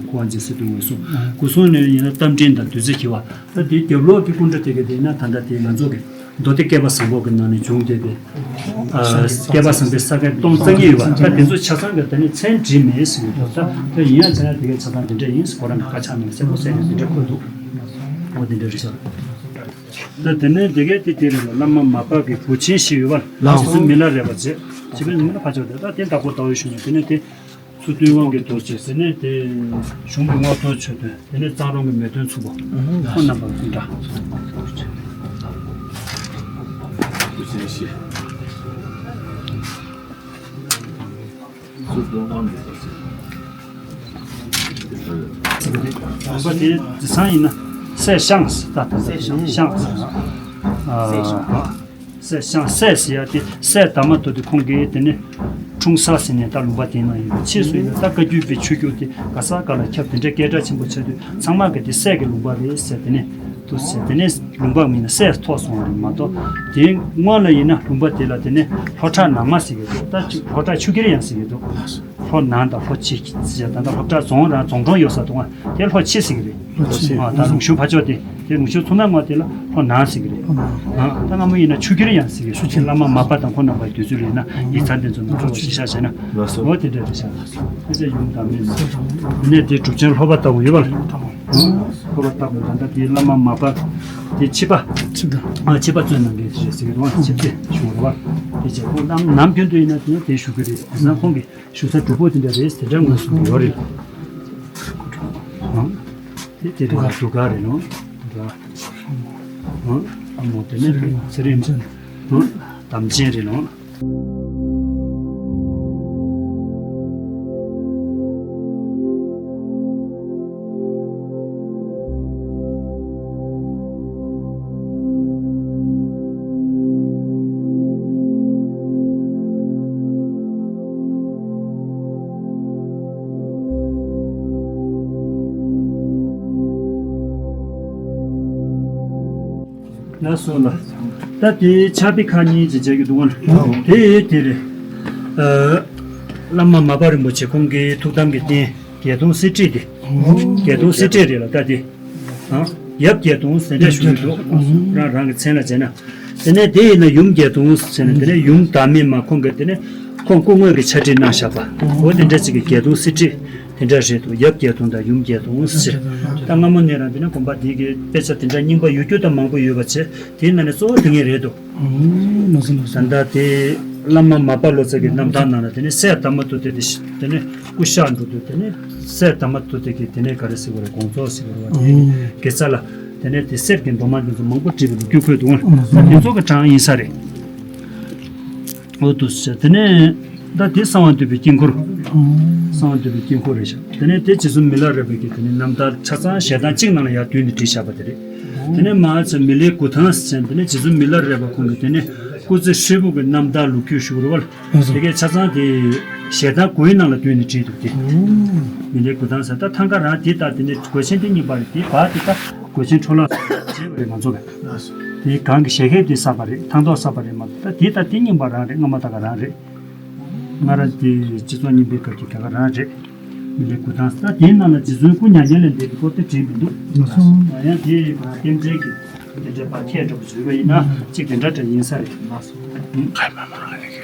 འདས་སྲིད་དུ་འོད་སྲུང་སྐུ་གསུང་ནས་ཡིན་ན་རྟ་མགྲིན་དང་བདུད་རྩི་འཁྱིལ་བ། ད་དེའི་རྒྱབ་ལོགས་ཀྱི་སྐུ་འདྲ་དེ་ག་དེ་ན་ད་ལྟ་དེ་ང་ཚོ་གི་མདོ་སྡེ་བསྐལ་པ་བཟང་པོ་གི་ནང་ནས་བྱུང་བསྡད་པའི་ཨ་བསྐལ་པ་བཟང་པོའི་ས་དགེ་སྟོང་རྩ་གཉིས་ཡོད་པ། ད་དེ་ཚོ་ཆ་ཚང་གི་ད་ནི་མཚན་བྲིས་མེད་ཟེར་གྱི་འདུག་ད་ད་ཡིན་ཡང་ཆ་ན་དེ་གའི་ཆ་ཚང་དེ་འདྲ་ཡིན་ཟེར་ཁོ་རང་གི་དཀར་ཆག་ནང་གསལ་པོ་གསལ་ནས་དེ་འདྲ་འཁོད་འདུག་འོ་དེ་འདྲ་རེད་ཤག་ད་དེ་ནས་དེ་གའི་དེ་དེ་རེད་ལ། བླ་མ་མར་པ་གི་བུ་ཆེན་ཞིག་ཡོད་པ་ལ། ལགས་སོ། མི་ལ་རས་པ་བྱས། བྱས་པའི་མི་ལ་ཕ་ཆོས་དེ་ད་དེ་བདག་པོ་ཟླ་བའི་གཞུང་ནས། དེ་ནས་དེ་ཚུལ་སྟོན་དབང་གི་རྡོ་རྗེ། དེ་ནས་དེ་གཞུང་གི་རྔོག་སྟོན་མཆོད་རྟེན། དེ་ནས་གཙང་རོང་གི་མེས་སྟོན་མཚུར་ཕུ། ཁོང་རྣམ་པ་སྐུ་འདྲ། ཚུལ་སྟོན་དབང་གི་རྡོ་རྗེ། ནང་པ་དེ་དེང་སང་ཡིན་ན་སྲས་ཤངས་ཟེར། ད་ད་ད་ཤངས་ཟེར། ཨ། སྲས་ཤངས། སྲས་ཟེར་ཡ་དེ་སྲས་དར་མ་མདོ་དེ་ཁོང་གིས་དེ་ནས་འཁྲུངས་ས་ཟེར་ནས་ད་ལུང་པ་དེའི་ནང་ཡོད། ཕྱིས་སུ་ཡིན་ན་ད་བཀའ་བརྒྱུད་པའི་ཆོས་བརྒྱུད་དེ་ག་ས་ག་ལ་ཁྱབ། དེ་འདྲའི་སྐད་གྲགས་ཆེན་པོ་ཆགས་དུས་ཚང་མ་གིས་དེ་སྲས་ཀྱི་ལུང་པ་རེད་ཟེར། དེ་ནས་དུ་ཟེར། དེ་ནས་ལུང་པ་མིང་ལ་སྲས་ཐོགས་སོང་བ་རེད་མ་གཏོགས། དེའི་སྔོན་ལ་ཡིན་ན་ལུང་པ་དེ་ལ་དེ་ནས་ལྷོ་བྲག་ནང་མ་ཟེར་གྱི་འདུག་ད་ལྷོ་བྲག་ཆུ་ཁྱེར་ཡང་ཟེར་གྱི་འདུག་ལྷོ་ནང་དང་ལྷོ་ཕྱི་ཟེར། ད་ལྟ་ལྷོ་བྲག་རྫོང་རང་རྫོང་གྲོང་ཡོད་ས་དུ་ང་དེ་ལྷོ་ཕྱི་ཟེར་གྱི་རེད། ལྷོ་ཕྱི། ཨ། ད་ལུང་ཤུར་ཕ་ཕྱོགས་དེ་དེ་ལུང་ཤུར་ཚུར་ནང་ངོ་དེ་ལ་ལྷོ་ནང་ཟེར་གྱི་རེད། ལྷོ་ནང་། ཨ། ད་སྔ་མོ་ཡིན་ན་ཆུ་ཁྱེར་ཡང་ཟེར་གྱི་རེད། ཆུ་ཁྱེར། བླ་མ་མར་པ་དང་ཁོང་རྣམ་པའི་དུས་ཚོད་ལ་ཡིན་ན་ཡིག་ཚང་དེ་ཚོ་ནང་ཁོ་བ་ཞིག་བཞག་བྱས་ན། ལགས་སོ། འོ་དེ་འདྲ་རེད་ཤག་དེ་ཚོ་ཡུམ་དང་མིན་ནས་དེ་གྲུབ་ཆེན་ལྷོ་པ་ལྟ་བུ་ཡོད་པ་ལ། ལྷོ་པ་ལྟ་བུ། ད་ལྟ་དེ་བླ་མ་མར་པ་དེ་ཕྱི་པ། ཕྱི་པ། ཨ། ཕྱི་པ་བཙོན་ནང་གི་རེད་ཟེར་གྱི་འདུག་ཕྱི་པ་དེ་ཞུ་བ་རེད་པ། དེ་བྱས་ཁོང་ནམ་ནམ་རྒྱུན་དུ་ཡིན་ན་དེ་ནས་དེ་ཞུ་གི་རེད། དེང་སང་ཁོང་གི་བཞུགས་ས་གྲུབ་པོ་དེ་འདྲ་རེད། དེ་འདྲ་དངོས་སུ་ཡོད་རེད། ཨང་། དེ་དེ་རེད། གདུགས་དཀར་རེད་ནོ། གདུགས་དཀར། ཨང་། ཨ་མོ་དེ་ནས་ཚེ་རིང་། ཨང་། དམ་ཅན་རེད་ནོ། ལགས་སོ་ལགས། ད་དེ་ཕྱག་དཔེ་ཁག་གཉིས་ཅིག་མཇལ་རྒྱུ་འདུག་ག་དེ་དེ་རེད། ཨ། བླ་མ་མར་པ་རིན་པོ་ཆེ་ཁོང་གི་ཐུགས་དམ་གྱི་རྟེན་བརྒྱད་སྟོང་གསེར་བྲིས་དེ། བརྒྱད་སྟོང་གསེར་བྲིས་རེད་ལ་ད་དེ། ཨ། ཡབ་བརྒྱད་སྟོང་ཟེར་འདྲ་ཞུ་གི་འདུག་རང་རང་གི་མཚན་ལ་བྱས་ན། དེ་ནས་དེ་ཡིན་ན་ཡུམ་བརྒྱད་སྟོང་ཟེར་ནས། དེ་ནས་ཡུམ་བདག་མེད་མ་ཁོང་གིས་དེ་ནས་ཁོང་སྐུ་དངོས་ཀྱི་ཕྱག་བྲིས་གནང་བཞག་པ། འོ་དེ་འདྲ་ཅིག་གི་བརྒྱད་སྟོང་གསེར་བྲིས་དེ་འདྲ་རེད་འདུག་ཡབ་བརྒྱད་སྟོང་དང་ཡུམ་བརྒྱད་སྟོང་ཟེར། ད་སྔ་མོ་ནས་རང་དེ་ནས་དགོན་པ་འདི་གི་དཔེ་ཆ་དེ་འདྲ་རྙིང་པ་ཡོད་རྒྱུ་དང་མང་པོ་ཡོད་པ་བྱས། དེའི་ནང་ནས་གཙོ་བོ་དེ་ངེས་རེད་འདུག་ད་ལྟ་དེ་ བླ་མ་མར་པ་ལོ་ཙཱ་གི་རྣམ་ཐར་ནང་ལ་དེ་ནས་སྲས་དར་མ་ཐུབ་བསྟན་དེ་དེ་ནས་སྐུ་གཤེགས་འགྲོ་དུས་དེ་ནས་སྲས་དར་མ་ཐུབ་བསྟན་གྱི་དེ་ནས་ག་རེ་ཟེར་བ་རེད། དགོངས་རྫོགས་ཟེར་བ་རེད་བ། དེ་ནས་དགེ་རྩ་ལ་དེ་ནས་དེ་གསེར་གྱི་མདོ་སྨད་དེ་ཚོ་མང་པོ་བྲིས་པའི་ལོ་རྒྱུས་འཁོད་འདུག་ད་དེ་ཚོ་གི་གྲངས་ཡིན་ས་རེད། འོ་འདུག་ཟེར། དེ་ནས་ད་དེ་གསང་བ་འདུས་པའི་དཀྱིལ་འཁོར། གསང་བ་འདུས་པའི་དཀྱིལ་འཁོར་རེད་ཤག་དེ་ནས་དེ་རྗེ་བཙུན་མི་ལ་རས་པ་གི་དེ་ནས་རྣམ་ཐར་ཆ་ཚང་ཞལ་ཐང་གཅིག་ནང་ལ་ཡར་བསྡུས་ནས་བྲིས་བཞག་པ་དེ་རེད། དེ་ནས་མར་ཚེ་མི་ལའི་མགུ་ཐང་ཟེར་དེ་ནས་རྗེ་བཙུན་མི་ལ་རས་པ་ཁོང་གི་དེ་ནས་སྐུ་ཚེ་ཧྲིལ་པོ་གི་རྣམ་ཐར་ལོ་རྒྱུས་ཞུ་རུ་བ་ལ། དེ་གའི་ཆ་ཚང་དེ་ཞལ་ཐང་དགུའི་ནང་ལ་བསྡུས་ནས་བྲིས་འདུག་སྟེ། མི་ལའི་མགུ་ཐང་ཟེར་ད་ཐང་ག་རང་དེ་ལྟ་དེ་ནས་གོས་ཆེན་དེ་རྙིང་པ་རེད། དེ་བར་དེ་ལྟ་གོས་ཆེན་འཕྲོ་བརླག་བྱས་པ་རེད་ང་ཚོ་ག་དེ་གང་གི་ཞལ་ཁེབས་དེ་གསར་པ་རེད། ཐང་ཐོག་གསར་པ་རེད་མ་གཏོགས་ད་དེ་ལྟ་དེ་རྙིང་པ་རང་རེད། སྔ་མ་ད་ག་རང་རེད། སྔ་ར་དེ་སྤྱི་ཚོགས་རྙིང་པའི་སྐབས་ཀྱི་ད་ག་རང་རེད། མི་ལའི་མགུ་ཐང་ཟེར་ད་དེའི་ནང་ལ་རྗེ་བཙུན་སྐུ་མྱ་ངན་ལས་འདས་པའི་སྐོར་དེ་བྲིས་མི་འདུག་ང་ཚོ་ཡང་དེ་བར་རྟེན་འབྲེལ་གྱི་དེ་འདྲ་བར་ཁྱད་འདྲ་པོ་བཟོས་པ་ཡིན་ན་གཅིག་དེ་འདྲ་འདྲ་ཡིན་ས་རེད། ཁ་མ་མ་རང་རེད།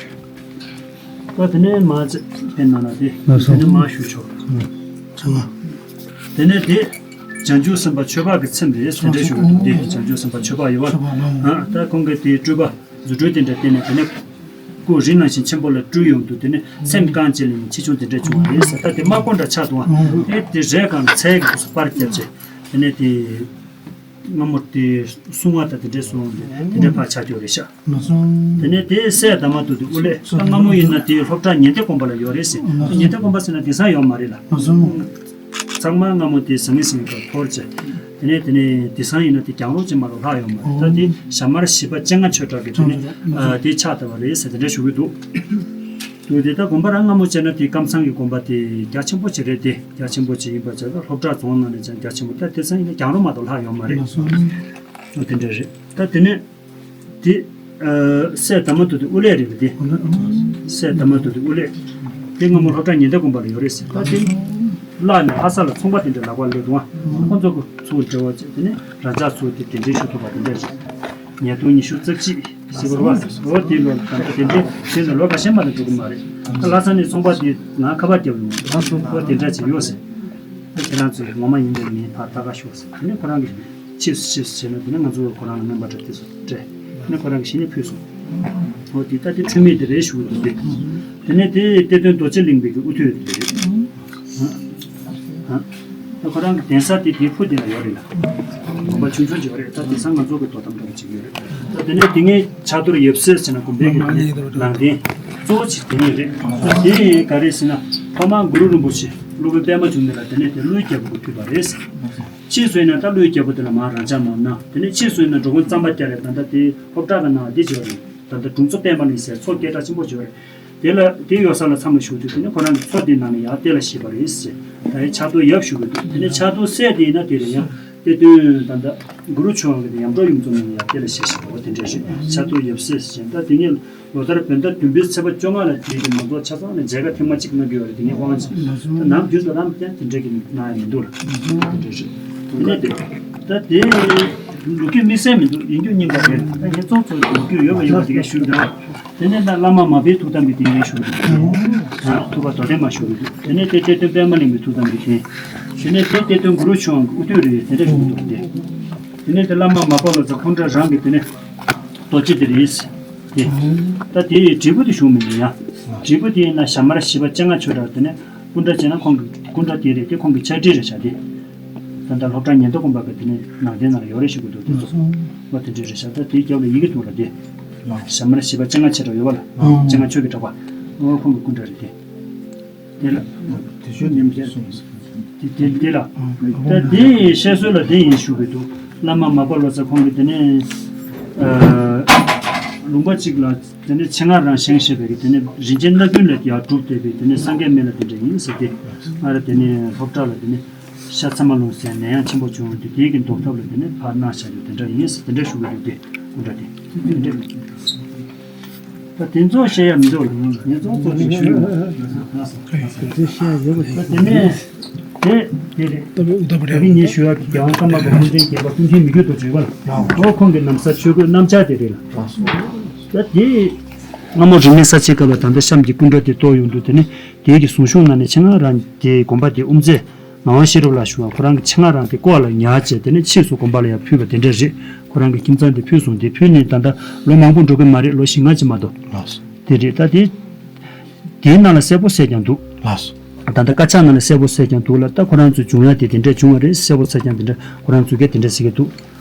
ད་དེ་ནས་མ་ཚེ་ཕན་ན་ན་དེ་ལགས་སོ། དེ་ནས་མ་ཞུ་ཆོག་ཚང་མ། དེ་ནས་དེ་བྱང་ཆུབ་སེམས་དཔའ་ཆོས་འཕགས་ཀྱི་ཚེམས་རེད། དེ་འདྲ་ཞུ་གི་འདུག་དེ་བྱང་ཆུབ་སེམས་དཔའ་ཆོས་འཕགས་ཡོད་བ། ཆོས་འཕགས་ལགས། ཨ་ད་ཁོང་གིས་དེའི་སྤྲུལ་པ་རྫུ་འཕྲུལ་དེ་འདྲ་བསྟན་ནས་དེ་ནས་སྐུ་རི་ནང་བཞིན་ཆེན་པོ་ལ་སྤྲུལ་ཡོང་དུས་དེ་ནས་སེམས་བསྐང་བྱས་ལ་ཡང་ཆེ་ཆུང་དེ་འདྲ་བྱུང་བ་རེད་ཟེར། ད་དེ་དམག་སྒོ་འདྲ་ཆགས་འདུག་ཨ། ཨེ་དེ་རས་སྒང་ལ་ཚལ་གྱི་སྐུ་སུ་པར་བརྒྱབ་བྱས་དེ་ནས་དེ། སྔ་མོ་དེ་སྲུང་བ་དང་དེ་འདྲའི་སྲུང་བ་དེ་འདྲའི་ཕར་ཆགས་ཡོད་རེད་ཤག་ལགས་སོ། དེ་ནས་དེ་སྲས་དར་མ་ཐུབ་དེ་དབུ་ལས་ད་སྔ་མོ་ཡིན་ན་དེ་སློབ་གྲྭ་ཉི་ཟླ་དགོན་པ་ལ་ཡོད་རེད་ཟེར། ལགས་སོ། ཉི་ཟླ་དགོན་པ་ཟེར་ན་དེང་སང་ཡོད་མ་རེད་ལ། ལགས་སོ། ཚང་མ་སྔ་མོ་དེ་ཟང་ངེ་ཟིང་ངེ་སྐབས་འཁོར་བྱས། དེ་ནས་དེ་ནས་དེང་སང་ཡིན་ན་དེ་གྱང་ལོག་ཅིག་མ་གཏོགས་ལྷག་ཡོད་མ་རེད། ད་དེ་ཞྭ་དམར་བཞི་པ་སྤྱན་སྔ་ཆོས་གྲགས་ཀྱི་དེ་ནས་ཨ་དེ་ཆགས་བསྡད་པ་རེད་ཟེར་དེ་འདྲ་ཞུ་གི་འདུག་དུ་དེ་ད་དགོན་པ་རང་སྔ་མོ་བྱས་ན་དེ་ཀམ་ཚང་གི་དགོན་པ་དེ་རྒྱ་ཆེན་པོ་ཅིག་རེད་དེ། རྒྱ་ཆེན་པོ་ཅིག་ཡིན་པ་བྱས་ན་སློབ་གྲྭ་རྫོང་ནང་ནས་ཀྱང་རྒྱ་ཆེན་པོ་ད་དེ་ཚང་ཡིན་ན་གྱང་རོ་མ་གཏོགས་ལྷག་ཡོད་མ་རེད། ལགས་སོ། ཨོ་དེ་འདྲ་རེད། ད་དེ་ནས་དེ་ཨ་སྲས་དར་མ་ཐུབ་དེ་དབུ་ལས་རེད་པ་དེ། སྲས་དར་མ་ཐུབ་དེ་དབུ་ལས། དེ་སྔ་མོ་སློབ་གྲྭ་ཉི་ཟླ་དགོན་པ་ལ་ཡོད་རེད་ཟེར། ད་དེ་བརླགས་ནས་ལྷ་ས་ལ་ཚོང་པ་དེ་འདྲ་ལག་པ་སླེབས་འདུག་ཨ། ཁོ་ཚོ་གི་ཚུར་འབྲེལ་བ་བྱས་དེ་ནས་རང་ཅག་ཚུར་དེ་དེ་འདྲའི་ཞུ་ཐུབ་པ་དེ་འདྲ་རེད། ཉིས་སྟོང་ཉི་ཤུ་རྩ་གཅིག་ཟེར་བ་རེད་བ། ལོ་དེ་ལོ་ད་ལྟ་དེ་འདྲའི་དེ་ནས་ལོ་ཁ་ཤས་མ་གཏོགས་འགྲོ་གི་མ་རེད། ལྷ་ས་ནས་ཚོང་པ་དེ་ང་ཁ་པར་རྒྱབ་ཡོང་། ལོ་དེ་འདྲ་ཅིག་ཡོད་ཟེར། ད་ཁྱེད་རང་ཚོས་ངོ་མ་ཡིན་པའི་མིན་ཕར་ལྟ་ག་ཤོག་ཟེར། དེ་ནས་ཁོ་རང་གིས་ཕྱིས་སུ་ཕྱིས་སུ་བྱས་ན་དེ་ནས་ང་ཚོ་ཁོ་རང་ལ་རྔན་པ་འདྲ་དེ་ཚོ་སྤྲད། དེ་ནས་ཁོ་རང་གིས་གཞི་ནས་ཕུལ་སོང་། འོ་དེ་ལྟ་དེ་འཁྲུལ་མེད་དེ་རེད་ཞུ་གི་འདུག་སྟེ། དེ་ནས་དེ་གཏེར་སྟོན་རྡོ་རྗེ་གླིང་པའི་གི་དབུ་ཐོད་རེད། ད་ཁོ་རང་གི་གདན་ས་དེ་དེའི་ཕུ་དེ་ལ་ཡོད་རེད་ལ། དགོན་པ་ཆུང་ཆུང་ཅིག་ཡོད་རེད། ད་དེང་སང་ང་ཚོ་གི་དོ་དམ་འདྲ་པོ་ཅིག་ཡོད་རེད། ད་དེ་ནས་དེ་སྔའི་ཕྱག་རྡོར་ཡབ་སྲས་ཟེར་ན་དགོན་པའི་གི་ནང་རྟེན་གཙོ་བོ་ཅིག་དེ་ཉིད་རེད། ད་དེ་ག་རེ་ཟེར་ན་ཐོག་མར་གུ་རུ་རིན་པོ་ཆེ་སློབ་དཔོན་པད་མ་འབྱུང་གནས་ལ་དེ་ནས་དེ་ཀླུའི་རྒྱལ་པོ་གིས་ཕུལ་བ་རེད། ཕྱིས་སུ་ཡིན་ན་ད་ཀླུའི་རྒྱལ་པོ་དེ་ལ་མར་རང་འཇགས་མ་གནང་། དེ་ནས་ཕྱིས་སུ་ཡིན་ན་འགྲོ་མགོན་གཙང་པ་རྒྱལ་ལས་ད་ལྟ་དེ་སློབ་གྲྭ་གི་ནང་དེ་བྱས་པ་རེད། ད་ལྟ་དྲུང་འཚོ་པད་མ་གླིང་ཟེར་མཚོ་སྐད་གྲགས་ཆེན་པོ་བྱས་པ་རེད། དེ་ལ་དེ་ཡོད་ས་ལ་མཚམས་ལ་བཞུགས་དུས་དེ་ནས་ཁོ་རང་གི་མཚོ་དེའི་ནང་ནས་ཡར་གཏེར་ལ་བཞེས་པ་རེད་ཟེར། ད་ཡང་ཕྱག་རྡོར་ཡབ་ཞུ་གི་འདུག་དེ་ནས་ཕྱག་རྡོར་སྲས་དེ་ཡིན་ན་དེ་རེད། ཡང་གཏེར་སྟོན་ད་ལྟ་གུ་རུ་ཆོས་དབང་གིས་དེ་ཡར་འབྲོག་གཡུ་མཚོ་ནང་ནས་ཡར་གཏེར་ལ་བཞེས་བཞག་པ་དེ་འདྲ་ཞིག་ཕྱག་རྡོར་ཡབ་སྲས་ཟེར། ད་དེ་ཉིད་ལོ་ལྟར་བོད་ཟླ་བདུན་པའི་ཚེས་པ་བཅོ་ལྔ་ལ་དེའི་གི་ནང་ཚོགས་ཆ་ཚང་ནས་མཇལ་ཁ་ཐེངས་མ་གཅིག་གནང་གི་ཡོད་རེད། དེ་ངས་དབང་ཆ་ད་ནམ་རྒྱུན་དུ་རང་དེ་དེ་འདྲ་གི་གནང་ཡ་མི་འདུག་ལ། དེ་འདྲ་རེད། དེ་ནས་དེ་ད་དེ་ལོ་རྒྱུས་དམིགས་བསལ་མི་འདུག་ཡིན་རྒྱུ་རྙིང་པ་རེད། ད་ངས་ཚོགས་གཙོ་ལོ་རྒྱུས་ཡོད་པ་ཡོད་པ་དེ་ག་ཞུ་འདྲ། དེ་ནས་ད་བླ་མ་མར་པའི་ཐུགས་དམ་གྱི་རྟེན་འབྲེལ་ཞུ་གི་འདུག་ཐུབ་པ་རྡོར་གདན་མ་ཞུ་གི་འདུག་དེ་ནས་དེ་གཏེར་སྟོན་པད་མ་གླིང་པའི་ཐུགས་དམ་གྱི་རྟེན། དེ་ནས་དེ་གཏེར་སྟོན་གུ་རུ་ཆོས་དབང་གི་དབུ་ཐོད་རེད། དེ་འདྲ་ཞུ་གི་འདུག་སྟེ། དེ་ནས་དེ་བླ་མ་མར་པ་ལོ་ཙཱ་ཁོང་འདྲ་རང་གི་དེ་ནས་རྡོ་རྗེ་དེ་རེད། དེ་ད་དེ་ཡི་དྲིལ་བུ་དེ་བཞུགས་མི་འདུག་ཡ། དྲིལ་བུ་དེ་ཡིན་ན་ཞྭ་དམར་བཞི་པ་སྤྱན་སྔ་ཆོས་གྲགས། དེ་ནས་སྐུ་འདྲ་བྱས་ན་ཁོང་གི་སྐུ་འདྲ་དེ་རེད། དེ་ཁོང་གི་ཕྱག་བྲིས་རེད་ཤག་དེ་ད་ལྟ་སློབ་གྲྭ་ཉི་ཟླ་དགོན་པ་གི་དེ་ནས་ནང་རྟེན་ནང་ལ་ཡོད་རེད་ཞུ་གི་འདུག་དེ་ཚོ་བ་དེ་འདྲ་རེད་ཤག་ད་དེའི་རྒྱབ་ལ་ཡི་གེ་འདུག་ལ་དེ། ཞྭ་དམར་བཞི་པ་སྤྱན་སྔ་ཆོས་གྲགས་ཡོད་པ་ལ། སྤྱན་སྔ་ཆོས་ཀྱི་གྲགས་པ། ཨོ་ཁོང་གི་སྐུ་འདྲ་རེད་དེ། དེ་ལ། དེ་ཤོད་ནེམ་བྱས་སོང་། དེ་དེ་དེ་ལ། ད་དེ་བཤད་སྲོལ་ལ་དེ་ཡིན་ཞུ་གི་འདུག་བླ་མ་མར་པ་ལོ་ཙཱ་ཁོང་གིས་དེ་ནས། ཨ། ལུང་པ་གཅིག་ལ་དེ་ནས་ཆེད་མངགས་རང་བཞེངས་བཞེས་པའི་གི་དེ་ནས་རིན་ཆེན་སྣ་བདུན་ལས་ཡར་གྲུབ་བསྡད་པའི་དེ་ནས་སངས་རྒྱས་སྨན་བླ་དེ་འདྲ་ཡིན་ཟེར་ཏེ། ཨ་ར་དེ་ནས་སློབ་གྲྭ་ལ་དེ་ནས་ཤ་ཚ་མ་ལུང་ཟེར་ནད་ཡམས་ཆེན་པོ་བྱུང་བ་དེ་དེའི་གི་འདོར་ཐབས་ལ་དེ་ནས་ཕར་གནང་བཞག་རྒྱུ་དེ་འདྲ་ཡིན་ཟེར་དེ་འདྲ་ཞུ་གི་འདུག་དེ་སྐུ་འདྲ་དེ་དེ་འདྲ་མི་འདུག་ད་དེ་ཚོ་བཤད་ཡ་མི་འདུག་ངས་ཚོ་ཚོ་ཞིག་ཞུ་ཡོད། དེ་ཚོ་བཤད་ཡ་ཡོད་པ་ད་དེ་ནས་དེ་དེ་རེད། ད་རིང་ངས་ཞུ་ཡ་གི་རྒྱལ་དབང་ཀརྨ་པ་ཀུན་མཁྱེན་རྒྱལ་བ་ཀུན་མཁྱེན་མི་བསྐྱོད་རྡོ་རྗེ་བ་ལ་ཨོ་ཁོང་གི་ན་བཟའ་ཆོས་གོས་སྣམ་སྦྱར་དེ་རེད་ལ། ད་དེ་སྔ་མོ་རིས་མེད་གསལ་བྱེད་སྐབས་ལ་ད་ལྟ་གཤམ་གྱི་སྐུ་འདྲ་དེ་གཏོར་ཡོང་དུས་དེ་ནས་དེའི་གི་གཟུངས་གཞུང་ནང་ནས་ཆེད་མངགས་རང་དེ་དགོན་པ་དེ་དབུ་མཛད་ངག་དབང་ཤེས་རབ་ལགས་ཞུ་བ་ཁོ་རང་གི་ཆེད་མངགས་རང་དེ་བཀོག་ལ་ཉར་བྱས་དེ་ནས་ཕྱིས་སུ་དགོན་པ་ལ་ཡང་ཕུལ་བ་དེ་འདྲ་རེད། ཁོ་རང་གི་ཁྱིམ་ཚང་དེ་ཕུལ་སོང་། དེ་ཕུལ་ནས་ད་ལྟ་ལོ་མང་པོ་འགྲོ་གི་མ་རེད། ལོ་བཞི་ལྔ་ཅིག་མ་གཏོགས། ལགས་སོ། དེ་རེད། ད་དེ་དེའི་ནང་ལ་གསལ་པོ་གསལ་ཀྱང་འདུག་ལགས་སོ། ད་ལྟ་དཀར་ཆག་ནང་ལ་གསལ་པོ་གསལ་ཀྱང་འདུག་ལ། ད་ཁོ་རང་ཚོ་བྱུང་ཡ་དེ་དེ་འདྲ་བྱུང་བ་རེད། གསལ་པོ་གསལ་ཀྱང་དེ་འདྲ་ཁོ་རང་ཚོ་གས་དེ་འདྲ་ཟེར་གྱི་འདུག་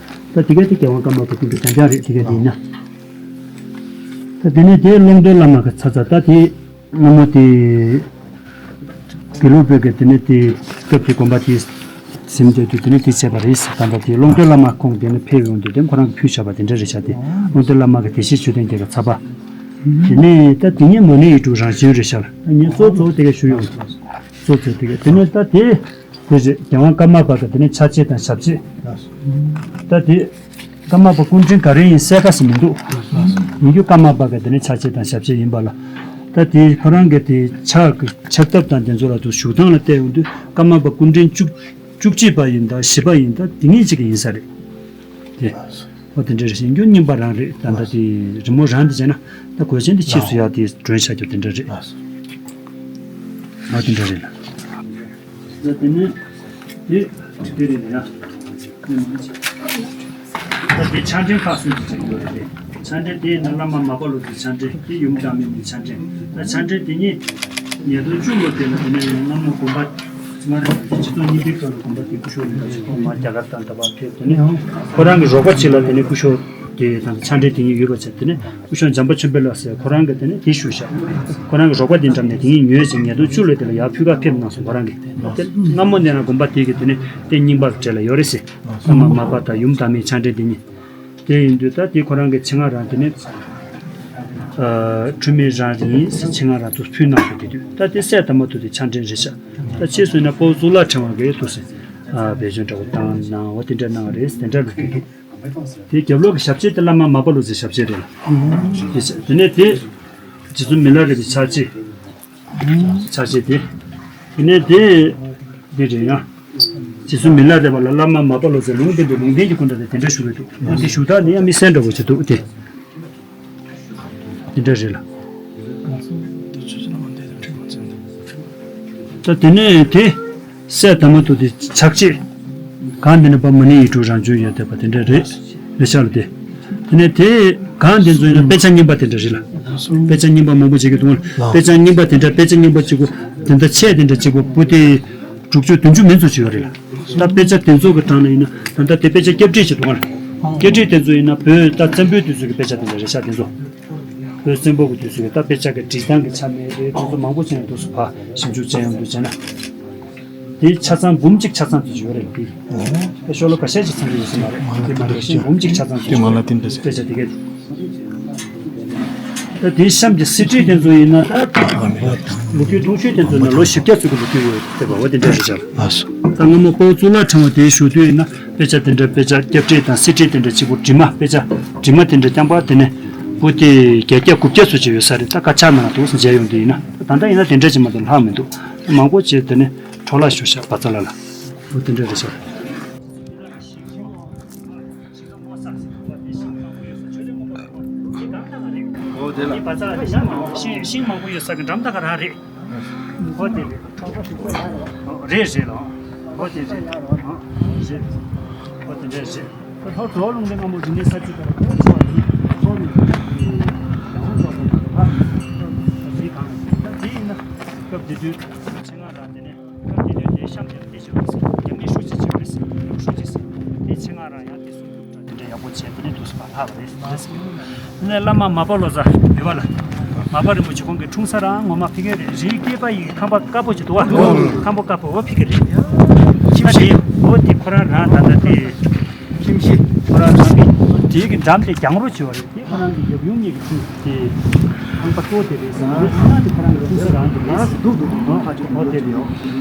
ད་དེ་གས་དེ་རྒྱལ་དབང་ཀརྨ་པ་སྐུ་ཕྲེང་རྐྱང་རྐྱང་རེད། དེ་གས་དེ་ཡིན་ན། ད་དེ་ནས་དེ་ཀློང་རྡོལ་བླ་མ་གི་ཚ་ཚ་ད་དེ། སྔ་མོ་དེ། དགེ་ལུགས་པའི་གི་དེ་ནས་དེ་སྐབས་དེ་དགོན་པ་དེ་ཟིན་བསྡད་དུས་དེ་ནས་དེ་བྱས་པ་རེད་ཟེར། ད་ལྟ་དེ་ཀློང་རྡོལ་བླ་མ་ཁོང་དེ་ནས་ཕེབས་ཡོང་དུས་དེ་ཁོ་རང་གི་ཕུལ་བྱ་བ་དེ་འདྲ་རེད་ཤག་དེ་ཀློང་རྡོལ་བླ་མ་གི་བདེ་གཤེགས་མཆོད་རྟེན་དེ་གི་ཚ་བ། དེ་ནས་ད་དེ་ཉིད་མ་ཎི་ཡིག་དྲུག་རང་བྱོན་རེད་ཤག་ལ། ངས་གཙོ་གཙོ་བོ་དེ་ག་ཞུ་ཡོང་། གཙོ་གཙོ་དེ་ག་དེ་ནས་ད་དེ། དེ་རེད། རྒྱལ་དབང་ཀརྨ་པ་གི་དེ་ནས་ཕྱག་རྗེས་དང་ཞབས་རྗེས། ད་དེ། ཀརྨ་པ་སྐུ་ཕྲེང་ག་རེ་ཡིན་གསལ་ཁ་ཞིག་མི་འདུག་ཡིན་རྒྱུ་ཀརྨ་པ་གི་དེ་ནས་ཕྱག་རྗེས་དང་ཞབས་རྗེས་ཡིན་པ་ལ། ད་དེ་ཁོ་རང་གི་དེ་ཕྱག་གི་ཕྱག་ཐབས་དང་དེ་ཚོ་ལ་དུ་བཞུགས་སྟངས་ལ་བལྟས་ཡོང་དུས་ཀརྨ་པ་སྐུ་ཕྲེང་བཅུ་བཅུ་གཅིག་པ་ཡིན་ད་བཞི་པ་ཡིན་ད་དེ་ངེས་གཅིག་གི་ཡིན་ས་རེད། དེ། ཨོ་དེ་འདྲ་རེད། ཡིན་རྒྱུ་རྙིང་པ་རང་རེད། ད་ད་དེ་རི་མོ་རང་དེ་བྱས་ན་ད་གོས་ཆེན་དེ་ཕྱིས་སུ་ཡག་དེ་སྒྲོན་བཞག་རྒྱུ་དེ་འདྲ་རེད། ཨོ་དེ་འདྲ་རེད་ལ། ད་དེ་ནས་དེ་དེ་རེད་ཡ། ད་དེ་ཕྱག་འཕྲིན་ཁག་གསུམ་གྱི་ཆེད་དུ་རེད། ཕྱག་འཕྲིན་དེ་ཡིན་ན་བླ་མ་མར་པ་ལོ་ཙཱའི་ཕྱག་འཕྲིན་དེ་ཡུམ་བདག་མེད་མའི་ཕྱག་འཕྲིན། ད་ཕྱག་འཕྲིན་དེ་ཉིད་ཉིས་སྟོང་བཅུ་ལོ་དེ་ལ་དེ་ནས་སྔ་མོ་དགོན་པ་ང་རང་གི་སྤྱི་ཚོགས་རྙིང་པའི་སྐབས་ལ་དགོན་པ་དེ་སྐུ་ཞབས་ཡིན་པ་ཞིག་ཐོག་མར་རྒྱ་གར་དང་འདྲ་བར་ཕེབས། དེ་ནས་ཁོ་རང་གི་རོགས་པ་ཅིག་ལ་དེ་ནས་སྐུ་ཞབས་དེ་དང་ཕྱག་འཕྲིན་དེ་ཉིད་ཡོད་པ་བྱས། དེ་ནས་སྐུ་ཞབས་འཇམ་དཔལ་ཆོས་འཕེལ་ལགས་ཟེར་ཁོ་རང་གི་དེ་ནས་དེ་ཞུ་ཤག་ཁོ་རང་གི་རོགས་པ་དེ་འགྲམ་ནས་དེ་ཉིད་ཉོས་བྱས་ཉིས་སྟོང་བཅུ་ལོ་དེ་ལ་ཡར་ཕུལ་ག་ཕེབས་གནང་སོང་། ཁོ་རང་གིས་དེ་སྔ་མོ་ནས་རང་དགོན་པ་དེ་གི་དེ་ནས་དེ་རྙིང་པ་གི་གྲས་ལ་ཡོད་རེད་ཟེར། བླ་མ་མར་པ་དང་ཡུམ་བདག་མེད་ཕྱག་འཕྲིན་དེ་ཉིད། དེ་ཡིན་དུས་ད་དེ་ཁོ་རང་གི་ཆེད་མངགས་རང་དེ་ནས་ཨ་འཁྲུལ་མེད་རང་ཡིན་ཟེར་ཆེད་མངགས་རང་དུ་ཕུལ་གནང་སོང་། དེ་དུས་ད་དེ་གསལ་དུ་མ་ཐུབ་དེ་ཕྱག་འཕྲིན་རེད་ཤག་ད་ཕྱིས་སུ་ཡིན་ན་དཔའ་བོ་གཙུག་ལག་ཕྲེང་བ་གིས་དུ་ཟེར་ཨ་བེད་སྤྱོད་འདྲ་བོ་བཏང་གནང་བ་དེ་འདྲ་གནང་བ་རེད། དེ་འདྲ་ལ་འདུག་དེ་རྒྱབ་ལོགས་ཀྱི་ཞབས་རྗེས་དེ་བླ་མ་མར་པ་ལོ་ཙཱའི་ཞབས་རྗེས་རེད་ལ། དེ་བྱས་དེ་ནས་དེ་རྗེ་བཙུན་མི་ལ་རས་པའི་ཕྱག་རྗེས། ཕྱག་རྗེས་དེ། དེ་ནས་དེ་འདི་རེད་ཡ། རྗེ་བཙུན་མི་ལ་རས་པ་ལ་བླ་མ་མར་པ་ལོ་ཙཱས་ལུང་བསྟན་པའི་ལུང་བསྟན་གྱི་སྐུ་འདྲ་དེ་དེ་འདྲ་ཞུ་གི་འདུག་ཨ་དེ་ཞུ་དག་འདི་ཡང་མི་གསལ་འདྲ་བོ་ཅིག་འདུག་དེ། དེ་འདྲ་རེད་ལ། ད་དེ་ནས་དེ་གསལ་དུ་མ་ཐུབ་དེ་ཕྱག་རྗེས། གང་དེ་ནས་པ་མ་ཎི་ཡིག་དྲུག་རང་བྱོན་ཡོད་བསྡད་པ་དེ་འདྲ་རེད། རེད་ཤག་ལ་དེ། དེ་ནས་དེ་གང་དེ་ཚོ་ཡིན་ན་དཔེ་ཆ་རྙིང་པ་དེ་འདྲ་རེད་ལ། དཔེ་ཆ་རྙིང་པ་མང་པོ་བྱེད་ཀྱི་འདུག་དཔེ་ཆ་རྙིང་པ་དེ་འདྲ་དཔེ་ཆ་རྙིང་པ་གཅིག་པོ་དེ་འདྲ་ཆེ་དེ་འདྲ་གཅིག་པོ་པོ་ཏི་དྲུག་ཅུ་བདུན་ཅུ་མིན་ཚོ་ཅིག་ཡོད་རེད་ལ། ད་དཔེ་ཆ་དེ་ཚོ་གི་གྲངས་ལ་ཡིན་ན་ད་ལྟ་དེ་དཔེ་ཆ་སྐྱབས་བྲིས་ཅིག་འདུག་ལ། སྐྱབས་བྲིས་དེ་ཚོ་ཡིན་ན་བོད་ད་བཙན་པོའི་དུས་ཚོད་ཀྱི་དཔེ་ཆ་དེ་འདྲ་རེད་ཤག་དེ་ཚོ། བོད་བཙན་པོ་གི་དུས་ཚོད་ཀྱི་ད་དཔེ་ཆ་གི་བྲིས་སྟངས་ཀྱི་ཆ་ནས་རེད། དེ་ཚོ་མང་པོ་ཅིག་ནས་འདུག་སུ་ཕ་ཞིབ་འཇུག་བྱས་ཡོང་དུས་བྱས་ན། དེ་ཆ་ཚང་འབུམ་གཅིག་ཆ་ཚང་དུ་ཡོད་རེད། དེ་ཤོ་ལོ་ཀ་ཤས་ཅིག་ཚང་གི་ཡོད་ས་མ་རེད། དེ་མ་རེད། ཤིང་འབུམ་གཅིག་ཆ་ཚང་དུ་ཡོད་རེད། དཔེ་ཆ་དེ་གས། ད་དེ་གཤམ་གྱི་གསེར་བྲིས་དེ་ཚོ་ཡིན་ན་ད་ལོ་རྒྱུས་ཐུང་ཤོས་དེ་ཚོ་ནི་ལོ་བཞི་བརྒྱ་ཙམ་གྱི་ལོ་རྒྱུས་ཡོད་དེ་བ་བ་དེ་འདྲ་རེད་ཤག་ད་སྔ་མོ་དཔའ་བོ་གཙུག་ལག་ཕྲེང་བ་དེའི་ཞུ་དུས་ཡིན་ན་དཔེ་ཆ་དེ་འདྲ་དཔེ་ཆ་སྐྱབས་བྲིས་དང་གསེར་བྲིས་དེ་འདྲ་གཅིག་པུ་དྲི་མ་དཔེ་ཆ་དྲི་མ་དེ་འདྲ་རྐྱང་པ་དེ་ནས་པོ་ཏི་བརྒྱད་བརྒྱ་དགུ་བརྒྱ་ཙམ་ཅིག་ཡོད་ས་རེད། ད་དཀར་ཆག་ནང་དུ་མཇལ་ཡོང་དུས་ཡིན་ན་ད་ལྟ་ཡིན་ན་དེ་འདྲ་ཅིག་མ་གཏོགས་ལྷག་མི་འདུག་མང་པོ་ཅིག་དེ་ནས། འཕྲོ་བརླག་ཤོར་ཤག་བ་ཚ་ལ་ལ། འོ་དེ་འདྲ་རེད་ཤག་འོ་དེ་ལ། ཤིང་ཤིང་མང་པོ་ཡོད་ས་གི་འགྲམ་ད་ག་རང་རེད། འོ་དེ་རེད། རེད་རེད་ལ། འོ་དེ་རེད། རེད། འོ་དེ་འདྲ་རེད། ད་ལྷོ་བྲག་ལུང་པའི་སྔ་མོ་རིག་གནས་གསར་བརྗེ་ལྟར་ཁོ་ཚོ་ནི་ཚོགས་ནི་ཡང་ཚོགས་ནི་ཧ་མི་གོ། ད་དེ་གང་ད་དེ་ཡིན་ན་སྐབས་དེ་དུས་ཆེད་མངགས་རང་དེ་ནས། སྐབས་དེ་དུས་དེ་གཤམ་དེར་དེ་བྱེད་དགོས་ཟེར། རྒྱ་མིའི་ཧྲུའུ་ཅི་བྱེད་དགོས་ཟེར། ཧྲུའུ་ཅི་ཟེར། དེ་ཆེད་མངགས་རང་ཡང་དེ་སྲུང་སྐྱོབ་དང་དེ་འདྲ་ཡག་པོ་བྱས། དེ་ནས་དུས་སུ་མ་ལྷག་པ་རེད་ཟེར། དེ་ནས་བླ་མ་མར་པ་ལོ་ཙཱ་ཡོད་པ་ལ། མར་པ་རིན་པོ་ཆེ་ཁོང་གི་འཁྲུངས་ས་རང་ངོ་མ་ཕ་གི་རེད། རིའི་སྐེད་པ་ཡི་ཁང་པ་དཀར་པོ་ཅིག་འདུག་བ། ཁང་པ་དཀར་པོ་འོ་ཕ་གི་རེད། ཁྱིམ་གཞིས། འོ་དེ་ཁོ་རང་རང་ད་ལྟ་དེ། ཁྱིམ་གཞིས། ཁོ་རང་རང་གི་དེའི་གི་འགྲམ་དེ་གྱང་རོ་བྱས་པ་རེད། དེ་ཁོ་རང་གི་རྒྱབ་ཡུམ་གཉིས་ཀྱི་ཁྱིམ་དེ་ཁང་པ་གཙོ་བོ་དེ་རེད་ཟེར་ན། ཁོ་རང་གི་ཁོ་རང་གི་ཁྱིམ་གསོ་རང་གི་རེད། ཨ་འདུག་འདུག་འདུག་ཨ་ཅོ་ཨོ་དེ་རེད།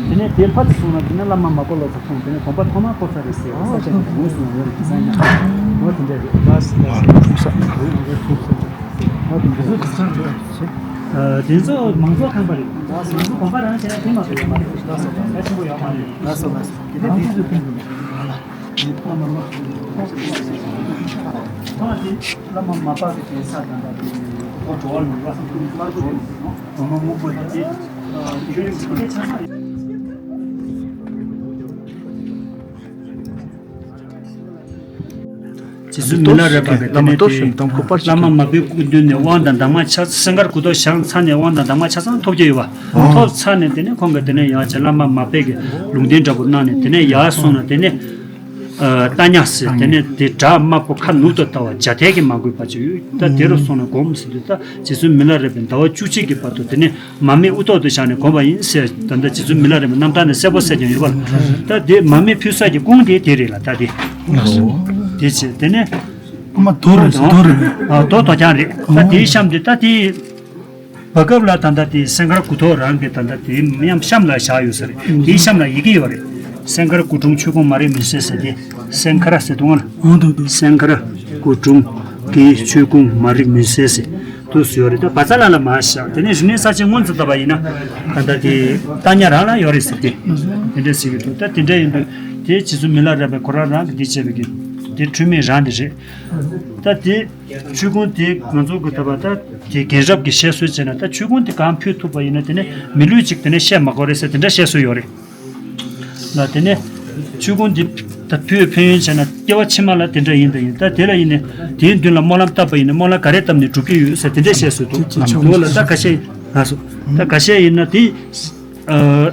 དེ་ནས་དེ་ཕར་ཚུར་སོང་ན་དེ་ནས་བླ་མ་མར་པ་ལོ་ཙཱ་མཐོང་། དེ་ནས་དགོན་པ་ཐོག་མར་བསྐོར་ས་རེད་ཟེར་བ་ས་ཆ་དེ་ངོས་སུ་ཡང་ཡོད་རེད། དེང་སང་ཡང་ཨོ་དེ་འདྲ་རེད། ལགས་སོ་ལགས་སོ། ཨོ་དེ་འདྲ་རེད། ཨ་དེ་ཚོ་མང་ཚོགས་ཁང་པ་རེད། མང་ཚོགས་དགོན་པ་རང་བྱས་ན་དེ་མ་གཏོགས་ཡོད་མ་རེད། ལགས་སོ་ལགས་སོ། གལ་ཆེན་པོ་ཡོད་མ་རེད། ལགས་སོ་ལགས་སོ། དེ་ནས་དེ་ཚོ་ཕན་གྱི་མེད། ཁོང་དེ་བླ་མ་མར་པ་གི་གདན་ས་དང་འདྲ་དེ་ཁོ་འགྲོ་བ་མི་འགྲོ་བ་སོགས་དེ་མར་འགྲོ་བ་མི་འགྲོ། སྒོ་མོ་སྨུག་པོ་དེ་དེ་ཡུན་རིང་པོ་དེ་ཆགས་ས་རེད། རྗེ་བཙུན་མི་ལ་རས་པ་གིས་དེ་ནས་དེ་བླ་མ་མར་པའི་སྐུ་མདུན་ནས་དབང་དང་གདམས་ངག་ཆ་སེང་དཀར་སྐུ་ཐོག་བཞེངས་ཚར་ནས་དབང་དང་གདམས་ངག་ཆ་ཚང་ཐོབ་ཀྱི་ཡོད་པ། ཐོབ་ཚར་ནས་དེ་ནས་ཁོང་གིས་དེ་ནས་ཡང་ཅིག་བླ་མ་མར་པའི་གི་ལུང་བསྟན་འདྲ་པོ་གནང་ནས་དེ་ནས་ཡར་སོང་ན་དེ་ནས། ཨ། རྟ་ཉག་ཟེར་དེ་ནས་དེ་བྲག་དམར་པོ་ཁ་ནུབ་ཏུ་ལྟ་བ་རྒྱ་ཐལ་གྱིས་མ་གོས་པ་ཅིག་ཡོད། ད་དེ་རུ་སོང་ནས་སྒོམ་ཟེར་དུས་ད་རྗེ་བཙུན་མི་ལ་རས་པས་ཟླ་བ་བཅུ་གཅིག་གི་བར་དུ་དེ་ནས་མར་མེ་དབུ་ཐོག་ཏུ་བཞག་ནས་བསྒོམས་པ་ཡིན་ཟེར། ད་ལྟ་རྗེ་བཙུན་མི་ལ་རས་པའི་རྣམ་ཐར་ནས་གསལ་པོ་གསལ་ཀྱང་ཡོད་པ་ལ། ད་དེ་མར་མེ་ཕུལ་ས་ཀྱི་ཀོང་དེ་དེ་རེད་ལ། ད་དེ་དེ་བྱས་དེ་ནས་མ་རྡོ་རེད། རྡོ་རེད། ཨ། རྡོ་རྡོ་རྐྱང་རེད། ད་དེའི་གཤམ་དེ་ད་དེ། བར་སྐབས་ལ་ད་ལྟ་དེ་སེང་དཀར་སྐུ་ཐོག་རང་གི་ད་ལྟ་དེ་མཉམ་གཤམ་ལ་བཞག་ཡོད་ས་རེད། དེའི་གཤམ་ལ་ཡི་གེ་ཡོད་རེད། སེང་དཀར་སྐུ་འཁྲུངས་ཆོས་སྐུ་མ་རིག་མུན་སེལ་ཟེར་ཏེ། སེང་དཀར་ཟེར་དུས་ང་ལ། འོ་འདུག་འདུག་སེང་དཀར་སྐུ་འཁྲུངས་ཀྱི་ཆོས་སྐུ་མ་རིག་མུན་སེལ་ཟེར་དུས་སུ་ཡོད་རེད། ད་བ་ཚ་ལ་ལ་མ་བཞག་དེ་ནས་རིག་གནས་གསར་བརྗེ་སྔོན་དུ་བཏབ་པ་ཡིན་ན་ད་ལྟ་དེ་རྟ་ཉག་རང་ལ་ཡོད་རེད་ཟེར་ཏེ། དེ་འདྲ་ཟེར་གྱི་འདུག་ད་དེ་འདྲ་ཡིན་དུས་དེ་རྗེ་བཙུན་མི་ལ་རས་པས་ཁོ་རང་རང་གི་དེ་བྱས་པའི་གི་དེ་འཁྲུལ་མེད་རང་དེ་རེད། ད་དེ། ཆོས་སྐུ་དེ་ང་ཚོ་གི་ད་བ་ད་དེ་རྒན་རབས་ཀྱི་བཤད་སྲོལ་བྱས་ན། ད་ཆོས་སྐུ་དེ་གང་ཕུལ་ཐུབ་པ་ཡིན་ན་དེ་ནས་མི་ལུས་གཅིག་དེ་ནས་བཤད་མ་དགོས་རེད་ཟེར་དེ་འདྲ་བཤད་སྲོལ་ཡོད་རེད། ལ་དེ་ནས་ཆོས་སྐུ་འདི་ད་ཕུལ་ཕན་ཡོན་བྱས་ན་སྐྱེ་བ་ཕྱི་མ་ལ་དེ་འདྲ་ཡིན་དང་ཡིན། ད་དེ་ལ་ཡིན་ནས་དེའི་མདུན་ལ་སྨོན་ལམ་བཏབ་པ་ཡིན་ན་སྨོན་ལམ་ག་རེ་བཏབ་ནས་འགྲུབ་ཀྱི་ཡོད་ཟེར་དེ་འདྲ་བཤད་སྲོལ་འདུག་འདུག་ལ། ད་ཁ་ཤས་ལགས་སོ། ད་ཁ་ཤས་ཡིན་ན་དེ། ཨ།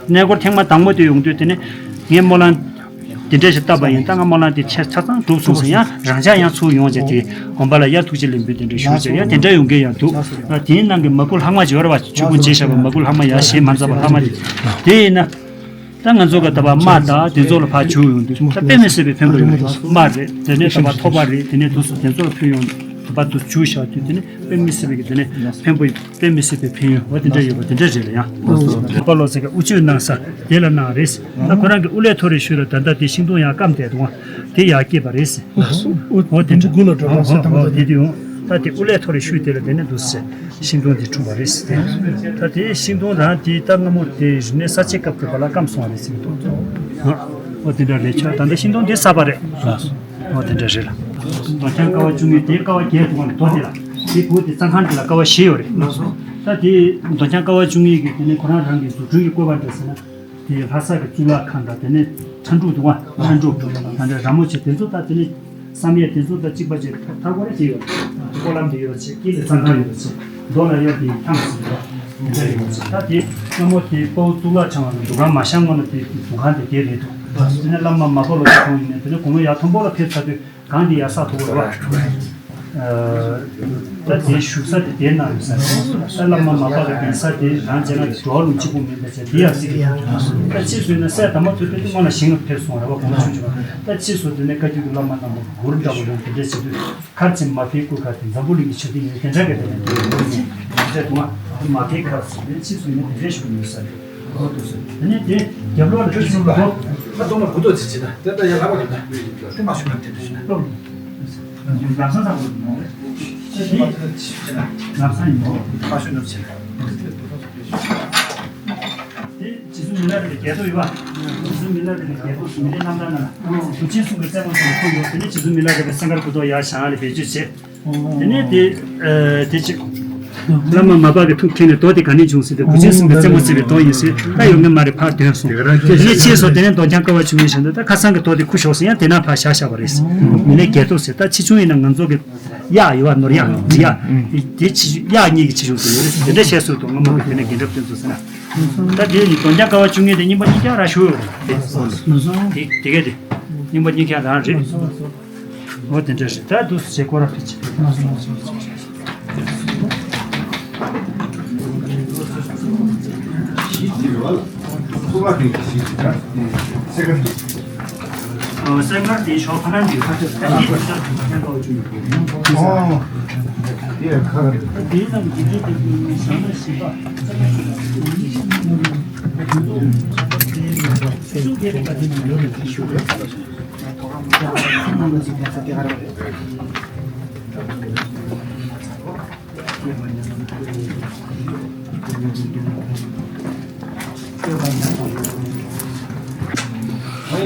གནས་སྐོར་ཐེངས་མ་དང་པོ་དེ་ཡོང་དུས་དེ་ནས་ངས་སྨོན་ལམ་དེ་འདྲ་ཞིག་བཏབ་པ་ཡིན། ད་ང་སྨོན་ལམ་དེ་ཆ་ཆ་ཚང་འགྲུབ་སོང་ཟེར། ཡང་རང་ཅག་ཡང་ཚུར་ཡོང་བྱས་དེ་དགོན་པ་ལ་ཡར་ཐུགས་རྗེ་ལེགས་འབུལ་དེ་འདྲ་ཞུ་བྱས་ཡང་དེ་འདྲ་ཡོང་མཁན་ཡང་འདུག་ཨ། དེའི་ནང་གི་མ་སྐུལ་ལྷག་མ་ཅིག་ཡོད་རེད་བ། ཆོས་སྐུ་མཇལ་བཞག་པ་མ་སྐུལ་ལྷག་མ་ཡར་ཞལ་མ་མཛད་པ་ལྷག་མ་དེ། དེ་ཡིན་ན། ད་ང་ཚོ་ག་ད་བ་དམག་དང་དེ་ཚོ་ལ་ཕར་བྱུག་ཡོང་དུས་ད་དཔེ་མི་སྲིད་པའི་ཕན་པ་ཡོང་དུས་དམག་རེད། དེ་ནས་ད་བ་ཐོག་པ་རེད། དེ་ནས་དུས་སུ་དེ་ཚོ་ལ་ཕུལ་ཡོང་དུས་ད་བ་དུ་བྱུག་བཞག་དུས་དེ་ནས་དཔེ་མི་སྲིད་པའི་གི་དེ་ནས་ཕན་པོ་དཔེ་མི་སྲིད་པའི་ཕན་ཡོན་འོ་དེ་འདྲ་ཡོད་པ་དེ་འདྲ་རེད་ལ། ཡང་ལྷག་པ་ལོ་ཟེར་ག་དབུ་ཆོས་གནང་ས་དེ་ལ་གནང་རེད། ད་ཁོ་རང་གི་དབུ་ལས་མཐོ་རིས་ཤུལ་ལ་ད་ལྟ་དེ་ཤིང་སྡོང་ཡང་སྐམ་བསྡད་འདུག་དེ་ཡར་སྐྱེས་པ་རེད། འོ་དེ་འདྲ་དེ་དེ་ཡོང་ད་དེ་དབུ་ལས་མཐོ་རིས་ཤུལ་དེ་ལ་དེ་ནས་འདུག་ཟེར། ཤིང་སྡོང་འདི་འཁྲུངས་པ་རེད་ཟེར་ཏེ། ད་དེའི་ཤིང་སྡོང་རང་དེའི་ད་སྔ་མོ་དེ་རིག་གནས་གསར་བརྗེ་སྐབས་དེ་བར་ལ་སྐམ་སོང་བ་རེད་ཟེར་གྱི་འདུག་ཨོ་དེ་འདྲ་རེད། ཆོག་ད་ལྟ་ཤིང་སྡོང་དེ་གསར་པ་རེད། ཨོ་དེ་འདྲ་རེད་ལ། རྡོ་རྐྱང་ཀ་བ་བཅུ་གཉིས་དེ་ཀ་བ་བརྒྱད་འདུག་ག་རྡོ་དེ་ལ། དེ་བུ་དེ་གཙང་ཁང་དེ་ལ་ཀ་བ་བཞི་ཡོད་རེད། ད་དེ་རྡོ་རྐྱང་ཀ་བ་བཅུ་གཉིས་ཀྱི་དེ་ནས་ཁོ་རང་རང་གི་འཛུགས་སྐྲུན་གྱི་བཀོད་པ་འདྲ་ཟེར་ན། དེ་ལྷ་ས་གི་གཙུག་ལག་ཁང་དང་དེ་ནས་ཁྲ་འབྲུག་འདུག་ག་ཁྲ་འབྲུག་ད་འདྲ་ར་མོ་ཆེ་དེ་ཚོ་ད་དེ་ནས། བསམ་ཡས་དེ་ཚོ་དང་གཅིག་པ་བྱས་མཐའ་སྐོར་རེ་བྱས་ཡོད། སྐོར་ལམ་དེ་ཡོད་ཅེས་དཀྱིལ་ལ་གཙང་ཁང་ཡོད་ཅེས་མདོ་ལ་ཡོད་དེ་ཐང་ཟེར་བ་དེ་འདྲ་ཡོད་ཅེས། ད་དེ་སྔ་མོ་དེ་དཔའ་བོ་གཙུག་ལག་ཕྲེང་བ་ལ་འདུ་ཁང་མ་བཞེངས་སྔོན་ལ་དེ་འདུ་ཁང་དེ་དེ་རེད་འདུག་དེ་ནས་བླ་མ་མར་པ་ལོ་ཚོ་ཁོང་ཡིན་ནས་དེ་ནས་དགོང་མོ་ཡར་མཐོན་པོ་ལ་ཕེབས་ཚར་དུས་གང་དེ་ཡར་ས་མཐོ་པོ་རེད་བ། ད་དེ་བཞུགས་ས་དེ་དེ་ན་ཡོད་ས་རེད། ད་བླ་མ་མར་པ་ལ་གདན་ས་དེ་རང་བྱས་ན་འགྲོ་བ་ལུང་གཅིག་པུ་མིན་པ་བྱས་དེ་ཡར་སྲིད་ཀྱི་ཡོད། ད་ཕྱིས་སུ་ཡིན་ན་སྲས་དར་མ་ཐུབ་པའི་སྔོན་ལ་ཞིང་ལ་ཕེབས་སོང་རེད་བ། དགོངས་ཆུང་ཆུང་ད་ཕྱིས་སུ་དེ་ནས་བཀའ་བརྒྱུད་ཀྱི་བླ་མ་རྣམ་པ་གུ་རུ་འདྲ་བོ་ཡང་དེ་འདྲ་བྱེད་དུས་མཁར་ཆེན་མ་ཕའི་སྐུ་མཁར་དེ་འཛམ་བུ་གླིང་གི་ཆོས་སྡེ་ཡིན་དེ་འདྲ་གི་དེ་ནས་དེ་འདྲ་དུ་མ་མ་ཕའི་མཁར་ཟེར་ནས་ཕྱིས་སུ་ཡིན་ན་དེ་འདྲ་ཞིག་ཡོད་ས་རེད། ཨོ་དེ་ཚོ་དེ་ནས་དེ་རྒྱབ་ལོགས་ལ་དེ་ཚོ་ཁ་གཏོང་ལ་དགུ་ཐོག་ཅིག་བྱེད་ན་དེ་ལྟ་ཡ་ལྷག་པ་རེད། ད་དེ་མ་ཞུ་ན་དེ་འདྲ་ཞུ་ན། ལམ་སང་ཚང་དགོས་མོ། ལམ་སང་ཡིན་མོ། མ་ཞུ་ན་བྱེད་ན། དེ་རྗེ་བཙུན་མི་ལ་རས་པའི་རྒྱལ་ཐོ་ཡོད་པ། རྗེ་བཙུན་མི་ལ་རས་པའི་རྒྱལ་ཐོ་སུ་མི་ལའི་རྣམ་ཐར་ནང་ལ། བུ་ཆེན་གསུམ་གྱི་རྩེ་མོ་ཟེར་ཁུངས་ཡོད། དེ་ནས་རྗེ་བཙུན་མི་ལ་རས་པས་སེང་དཀར་སྐུ་ཐོག་ཡར་བཞེངས་ལ་བེད་སྤྱོད་བྱས། དེ་ནས་དེ་ཨ་དེ་ཅིག་བླ་མ་མར་པ་གི་ཐུགས་ཁེངས་ནས་རྡོ་དེ་ག་ནས་བྱུང་ཟེར་ཏེ་བུ་ཆེན་གསུམ་གྱི་རྩེ་མོ་བརྩེགས་པའི་རྡོ་ཡིན་ཟེར། ད་ཡོང་གི་མ་རེད་ཕར་འདོན་སོང་། དེ་ནས་ཕྱིས་སུ་དེ་ནས་རྡོ་རྐྱང་ཀ་བ་བཅུ་གཉིས་བཞེངས་ཏེ་ད་ཁ་སང་གི་རྡོ་དེ་ཁུར་ཤོག་ཟེར་ཡང་དེ་ན་ཕར་བཞག་བཞག་པ་རེད་ཟེར། མི་ལའི་རྒྱལ་ཐོ་ཟེར། ད་ཕྱིས་བྱུང་ཡིན་ན་ང་ཚོ་གི་གཡག་ཡོད་པ། ནོར་གཡག་འབྲི་གཡག་དེ་ཕྱིས་གཡག་གཉིས་ཀྱི་ཕྱིས་བྱུང་དུ་ཡོད་རེད་ཟེར་དེ་འདྲ་བཤད་སྲོལ་འདུག་སྔ་མོ་གི་དེ་ནས་རྒན་རབས་དེ་ཚོ་ཟེར་ན། ད་དེ་ནི་རྡོ་རྐྱང་ཀ་བ་བཅུ་གཉིས་དེ་རྙིང་པ་གཉིས་ཀ་རང་ཞུ་ཡོད་རེད། དེ་དེ་གས་དེ་རྙིང་པ་གཉིས་ཀ་རང་རེད། འོ་དེ་འདྲ་རེད། ད་དུ་ཞེ་སྐོར་ར་ཕི་ཆེ། སེ་ཀར་དེ་ཤོག་ཁ་ནང་གི་ཁ་ཐོད་ད་དེ་ཤོག་ཁ་ཐོད་ཁ་ཐོད་ཅུ་ཡོད། ཨོ། དེ་ཁ་དེ་ནང་གི་དེ་དེ་ཤོག་ན་ཤི་པ།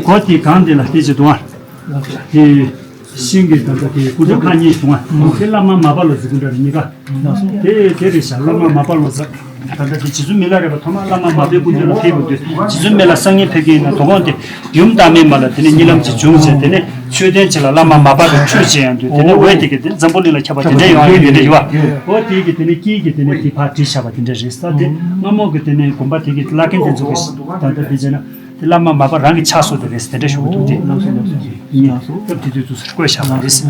གོ་དེ་གང་དེ་ལ་དེ་ཅི་དུང་བ། དེ་ཤིང་གི་ད་ལྟ་དེ་སྐུ་ཕྲེང་ཁག་གཉིས་དུང་བ། དེ་བླ་མ་མར་པ་ལོ་ཟེར་གི་འདྲ་རེད་གཉིས་ཀ། དེ་དེ་རེད་ཤག་བླ་མ་མར་པ་ལོ་ཟེར། ད་ལྟ་དེ་རྗེ་བཙུན་མི་ལ་རས་པ་ཐོག་མར་བླ་མ་མར་པའི་སྐུ་མདུན་ལ་ཕེབས་པ་དུས་རྗེ་བཙུན་མི་ལ་སང་ཉིན་ཕེབས་ཀྱི་ཡིན་ན་དོ་དགོང་དེ་ཡུམ་བདག་མེད་མ་ལ་དེ་ནས་གཉིད་ལམ་ཅིག་བྱུང་ཟེར། དེ་ནས་ མཆོད་རྟེན་གཅིག་ལ་བླ་མ་མར་པ་གི་ཁྲུས་བྱེད་ཡང་འདུག་དེ་ནས་འོད་དེ་གི་དེ་འཛམ་བུ་གླིང་ལ་ཁྱབ་པ་དེ་འདྲ་ཡོང་ཡང་དེ་འདྲ་ཡོད་པ། འོ་དེ་གི་དེ་ནས་དཀྱིལ་གི་དེ་ནས་དེ་ཕར་བྲིས་བཞག་པ་དེ་འདྲ་རེད་ས། དེ་སྔ་མོ་གི་དེ་ནས་དགོན་པ་དེ་གི་བླ་རྒན་དེ་ཚོ་གི་ད་ལྟ་དེ་བྱས་ན་དེ་བླ་མ་མར་པ་རང་གི་ཕྱག་སོ་དེ་རེད་ས། དེ་འདྲ་ཞུ་གི་འདུག་དེ་སྐབས་དེ་དུས་ཚོད་བཀོད་བཞག་པ་རེད་ས།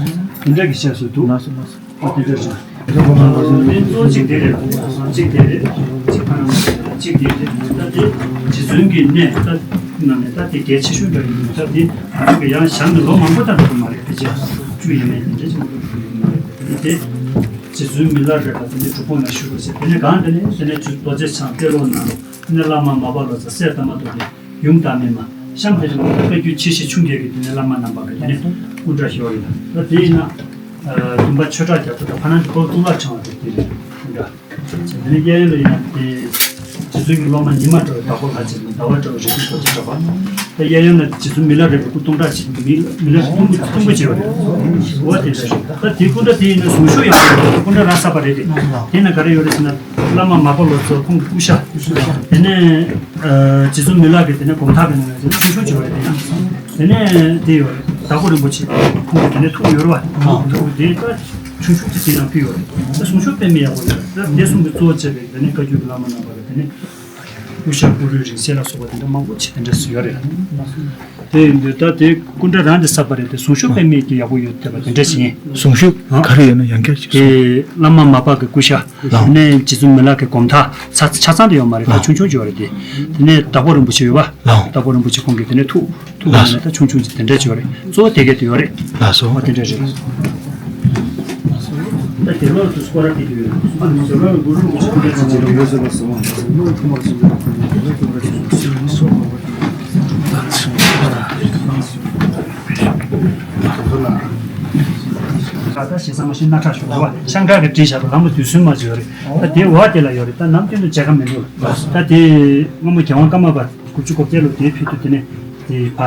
དེ་འདྲ་གི་ཕྱག་སོ་འདུག་ཨ་དེ་འདྲ་རེད། དེ་གཙོ་གཅིག་དེ་རེད། གཅིག་དེ་རེད། གཅིག་ཁ་ནང་གཅིག་དེ་རེད། ད་དེ་རྗེ་བཙུན་གྱི་གནས་ད་ནང་ནས་ད་དེ་གལ་ཆེ་ཤོས་འདྲ་ཡིན། ད་དེ་ང་ཚོ་གི་ཡང་བཞག་ནས་ལོ་མང་པོ་ད་འགྲོ་གི་མ་རེད། དེ་རྗེས་བཅུ་ཡས་མས་དེ་འདྲ་ཅིག་མ་གཏོགས་འགྲོ་གི་མ་རེད། དེ་རྗེ་བཙུན་མི་ལ་རས་པ་དེ་ནས་སྒྲུབ་ཕུག་ན་བཞུགས་པ་བྱས། དེ་ནས་གང་དེ་ནས་དེ་ནས་རྡོ་རྗེ་འཆང་ཏེ་ལོ་ན་དེ་ནས་བླ་མ་མར་པ་ལོ་ཙཱ་སྲས་དར་མ་ཐོག་གི་ཡུམ་བདག་མེད་མ། གཤམ་དེ་ནས་བཀའ་བརྒྱུད་ཆེ་བཞི་ཆུང་བརྒྱད་ཀྱི་དེ་ནས་བླ་མ་རྣམ་པ་གི་དེ་ནས་སྐུ་འདྲ་ཞིག་ཡོད་རེད། ད་དེ་ཡིན་ན་སྟོན་པ་ཆོས་གྲགས་རྒྱ་མཚོ་དང་ཕ་ནང་གི་ཕོ་གཙུག་ལག་ཕྲེང་བ་དེ་དེ་རེད། སྐུ་འདྲ། དེ་ནས་གཡས་གཡོན་ལ་ཡིན་ན་དེ་རྗེ་བཙུན་གྱི་སློབ་མ་ཉི་མ་འདྲ་བའི་བདག་པོ་ལྷ་རྗེ་དང་ཟླ་བ་འདྲ་བའི་རིགས་ཀྱི་རྡོ་རྗེ་འདྲ་བ། ད་གཡས་གཡོན་ལ་རྗེ་བཙུན་མི་ལ་རས་པའི་སྐུ་སྟོང་ཕྲག་གཅིག་མི་མི་ལ་སྟོང་གི་སྟོང་གི་བྱས་པ་རེད། འོ་དེ་འདྲ་རེད། ད་དེ་སྐུ་འདྲ་དེ་ཡིན་ན་གཟུངས་གཞུག་ཡག་པོ་རེད། སྐུ་འདྲ་རང་གསར་པ་རེད་དེ། དེ་ན་ག་རེ་ཡོད་རེད་ཟེར་ན། བླ་མ་མར་པ་ལོ་ཙཱ་ཁོང་གི་སྐུ་ཤ། དེ་ནས་རྗེ་བཙུན་མི་ལ་གི་དེ་ནས་དགོང་ཐག་གི་ནང་ནས་ཆུང་ཆུང་བྱས་པ་རེད་དེ་ཡང་། དེ་ནས་དེ་ཡོད་རེད། དྭགས་པོ་རིན་པོ་ཆེ་ཁོང་གི་དེ་ནས་ཐུགས་ཡོད་རེད་བ། ཐུགས་དེ་ད་ཆུང་ཆུང་དེ་དེ་ཡང་ཕུལ་ཡོད་རེད། ད་གཟུངས་གཞུག་དཔེ་མི་ཡག་པོ་ཡོད་རེད། ད་དེ་གསུམ་གྱི་གཙོ་བོ་བྱས་པའི་དེ་ནས་བཀའ་བརྒྱུད་ཀྱི་བླ་མ་རྣམ་པ་གི་དེ་ནས་སྐུ་ཤ་སྐུ་རུས་རིང་བསྲེལ་ལ་སོགས་པ་དེ་འདྲ་མང་པོ་ཆེ་དེ་འདྲ་སུ་ཡོད་རེད། དེ་ཡིན་དུས་ད་དེ་སྐུ་འདྲ་རང་དེ་གསར་པ་རེད་དེ། གཟུངས་གཞུག་དཔེ་མེད་ཀྱི་ཡག་པོ་ཡོད་བསྡད་པ་དེ་འདྲ་ཞིག་ཡིན། གཟུངས་གཞུག་ག་རེ་ཡོད་ན་ཡང་བསྐྱར་ཞིག་གསུངས། དེ་བླ་མ་མར་པ་གི་སྐུ་ཤ། ལགས། དེ་ནས་རྗེ་བཙུན་མི་ལ་གི་སྒོམ་ཐག་ཆ་ཆ་ཚང་དུ་ཡོད་མ་རེད། ད་ཆུང་ཆུང་ཅིག་ཡོད་རེད་དེ། དེ་ནས་དྭགས་པོ་རིན་པོ་ཆེ་ཡོད་པ། ལགས། དྭགས་པོ་རིན་པོ་ཆེ་ཁོང་གི་དེ་ནས་ཐུགས་ཐུགས་ལགས། ནས་ད་ཆུང་ཆུང་ཅིག་དེ་འདྲ་ཅིག་ཡོད་རེད། གཙོ་བོ་དེ་གས་དེ་ཡོད་རེད། ལགས་སོ། ཨ་དེ་འདྲ་རེད། ད་དེ་ལོར་དུ་སྐོར་ར་དེ་དུས་ཨ་ནི་ཟེར་བ་ལ་གུ་རུ་རིན་པོ་ཆེ་ཁོང་གི་ཅིག་ཅིག་ལ་འོད་ཟེར་བ་སོང་བ་ཟེར་ནོ་ཐུགས་མ་ཟིན་པ་ཁོང་གི་དེ་ལ་ཐུགས་ར་ཆུང་ཆུང་ཞིག་སོང་བ། ད་ལྟ་ཞེ་ས་མ་ཤེས་སྣ་ཁྲག་ཞུ་བ་ཤང་ཁྲག་གི་བྲིས་བཞག་པ་ལམ་པ་དུས་གསུམ་མ་བརྗོད་རེད། ད་དེ་འོག་དེ་ལ་ཡོད་རེད། ད་ནམ་རྒྱུན་དུ་མཇལ་ཁ་མི་འདུག་ད་དེ་སྔ་མོ་རྒྱལ་དབང་ཀརྨ་པ་དགུ་བཅུ་གོ་བརྒྱད་ལོ་དེའི་ཕུལ་དུས་དེ་ནས་དེ་ཕ་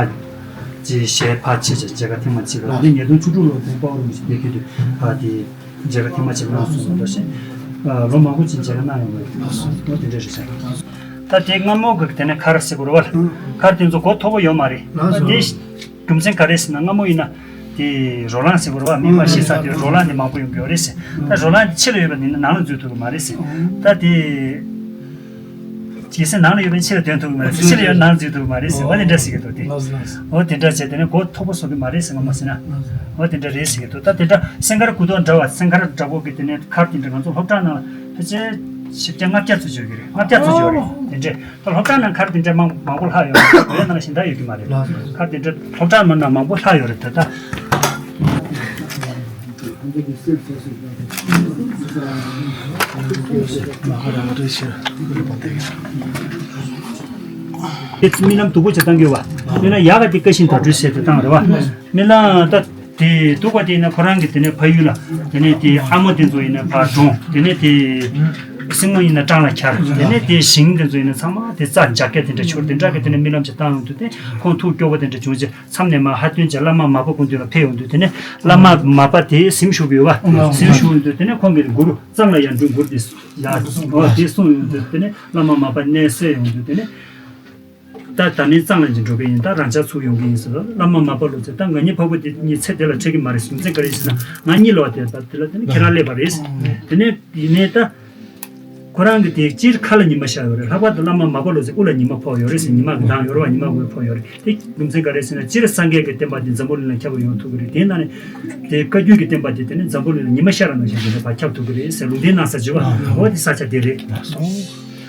ཅེ་ཞལ་ཕ་ཆེ་ཆེ་མཇལ་ཁ་ཐེངས་མ་གཅིག་ལ་དེ་ཉིས་སྟོང་བཅུ་དྲུག་ལོ་དེ་དཔའ་བོ་རིན་པོ་ཆེ་དེ་ཕུལ་དུས་ཕ་དེ་མཇལ་ཁ་ཐེངས་མ་གཅིག་གནང་སོང་བ་འདྲ་ཞིག་ལོ་མང་པོ་ཅིག་མཇལ་ཁ་གནང་ཡོང་བ་རེད། ལོ་དེ་འདྲ་རེད་ཤག་ད་དེ་སྔ་མོ་གི་དེ་ནས་མཁར་ཟེར་དགོས་རེད་བ། མཁར་དེ་ཚོ་གོ་མཐོ་པོ་ཡོད་མ་རེད། ད་དེ་རྒྱུ་མཚན་ག་རེ་ཟེར་ན། སྔ་མོ་ཡིན་ན་དེ་རོ་ལངས་ཟེར་དགོས་རེད་བ། མི་མ་ཤི་ས་དེ་རོ་ལངས་དེ་མང་པོ་ཡོང་གི་ཡོད་རེད་ཟེར། ད་རོ་ལངས་དེ་ཕྱི་ལ་ཡོད་པ་ཡིན་ན་ནང་ལ་འཛུལ་ཐུབ་ཀྱི་མ་རེད་ཟེར། ད་དེ་གལ་སྲིད་ནང་ལ་ཡོད་པ་ཡིན་ཕྱི་ལ་ཐོན་ཐུབ་ཀྱི་མ་རེད་ཟེར། ཕྱི་ལ་ཡོད་ནང་ལ་འཛུལ་ཐུབ་ཀྱི་མ་རེད་ཟེར། འོ་དེ་འདྲ་ཟེར་གྱི་འདུག་དེ། འོ་དེ་འདྲ་བྱས་དེ་ནས་གོ་མཐོ་པོ་བཟོ་གི་མ་རེད་ཟེར། ངོ་མ་ཟེར་ན། འོ་དེ་འདྲ་རེད་ཟེར་གྱི་འདུག་ད་དེ་འདྲ་སེང་དཀར་སྐུ་ཐོག་འདྲ་བ་སེང་དཀར་འདྲ་པོ་གི་དེ་ནས་མཁར་དེ་འདྲ་ང་ཚོ་སློབ་གྲྭ་ནང་ལ་ཕལ་ཆེར་བཞི་བརྒྱ་ལྔ་བརྒྱ་ཚོ་ཡོད་ཀྱི་རེད། ལྔ་བརྒྱ་ཚོ་ཡོད་རེད། དེ་འདྲས་ད་སློབ་གྲྭ་ནང་མཁར་དེ་འདྲས་མང་མང་པོ་ལྷག་ཡོད་རེད། བོད་ནང་ལ་གཞན་དག་ཡོད་ཀྱི་མ་རེད། མཁར་དེ་འདྲས་སློབ་གྲྭ་ནང་མང་པོ་ལྷག་ཡོད་རེད་ད། ད་རྨི་ལམ་སྡུག་པོ་ཅིག་བཏང་གི་ཡོད་པ། དཔེར་ན་ཡག་ག་དེ་བཀའ་བཞིན་དག་སྒྲུབ་བྱས་ཏེ་བཏང་རེད་བ། རྨི་ལམ་ད། དེ་སྡུག་པ་དེ་ཡིན་ན་ཁོ་རང་གི་དེ་ནས་ཕ་ཡུལ་ལ། དེ་ནས་དེ་ཨ་མ་དེ་ཚོ་ཡིན་ན་ཕར་གྲོངས། དེ་ནས་དེ་སྲིང་མོ་ཡིན་ན་སྤྲང་ལ་འཁྱར། དེ་ནས་དེ་ཞིང་དེ་ཚོ་ཡིན་ན་ཚང་མ་དེ་རྩྭ་འཇག་སྐད་དེ་འདྲ་ཤོར། དེ་འདྲ་གི་དེ་ནས་རྨི་ལམ་ཅིག་བཏང་ཡོང་དུས་དེ་ཁོང་ཐུགས་སྐྱོ་པོ་དེ་འདྲ་བྱུང་རྗེས་མཚམས་ནས་མར་ཧ་ཏོན་གྱི་བླ་མ་མར་པ་སྐུ་མདུན་ལ་ཕེབས་ཡོང་དུས་དེ་ནས་བླ་མ་མར་པ་དེ་གཟིམ་བཞུགས་ཡོད་པ། གཟིམ་བཞུགས་ཡོང་དུས་དེ་ནས་ཁོང་གི་མགུར་གཙང་ལ་ཡར་འགྲོའི་མགུར་དེ་ཡར་འོ་དེ་གསུངས་ཡོང་དུས་དེ་ནས་བླ་མ་མར་པ་གནས་གསལ་ཡོང་དུས་དེ་ནས། ད་ད་ནི་གཙང་ལ་ཅིག་འགྲོ་གི་ཡིན། ད་རང་ཅག་ཚུར་ཡོང་གི་ཡིན་ཟེར་ལ། བླ་མ་མར་པ་ལོ་ཙཱ་ད་ང་གཉིས་ཕ་བུ་དེ་གཉིས་ཚེ་འདི་ལ་འཕྲད་ཀྱི་མ་རེད་ཟེར། རྒྱུ་མཚན་ག་རེ་ཟེར་ན་ང་གཉིད་ལོག་དེ་ད་དེ་ལ་དེ་ནི་ཁྱེད་རང་སླེབས་པ་རེད། དེ་ནས་ཡིན་ནའི་ད་ཁོ་རང་གི་དེ་སྤྱིར་ཁ་ལ་ཉི་མ་ཤར་ཡོད་རེད། ལྷག་པར་དུ་བླ་མ་མར་པ་ལོ་ཙཱའི་དབུ་ལ་ཉི་མ་ཕོག་ཡོད་རེད་ཟེར། ཉི་མ་གི་མདངས་ཡོད་རེད་བ། ཉི་མ་དབུ་ཕོག་ཡོད་རེད། དེ་རྒྱུ་མཚན་ག་རེ་ཟེར་ན་སྤྱིར་སངས་རྒྱས་ཀྱི་བསྟན་པ་འདི་འཛམ་བུ་གླིང་ལ་ཁྱབ་པ་ཡོང་ཐུབ་ཀྱི་རེད། དེའི་ནང་ནས་དེ་བཀའ་བརྒྱུད་ཀྱི་བསྟན་པ་འདི་དེ་ནི་འཛམ་བུ་གླིང་ལ་ཉི་མ་ཤར་བ་ནང་བཞིན་དེ་འདྲ་ཕར་ཁྱབ་ཐུབ་ཀྱི་རེད་ཟེར་ལུང་བསྟན་གནང་ས་བྱས་པ། འོ་དེ་ས་ཆ་དེ་རེད།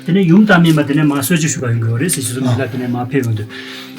དེ་ནས་ཡུམ་བདག་མེད་མ་དེ་ནས་མར་གསོལ་ཇ་ཞུ་ག་ཡོང་གི་ཡོད་རེད་ཟེར། ཞུ་ཚོད་མི་ལ་དེ་ནས་མར་ཕེབས་ཡོང་དུས།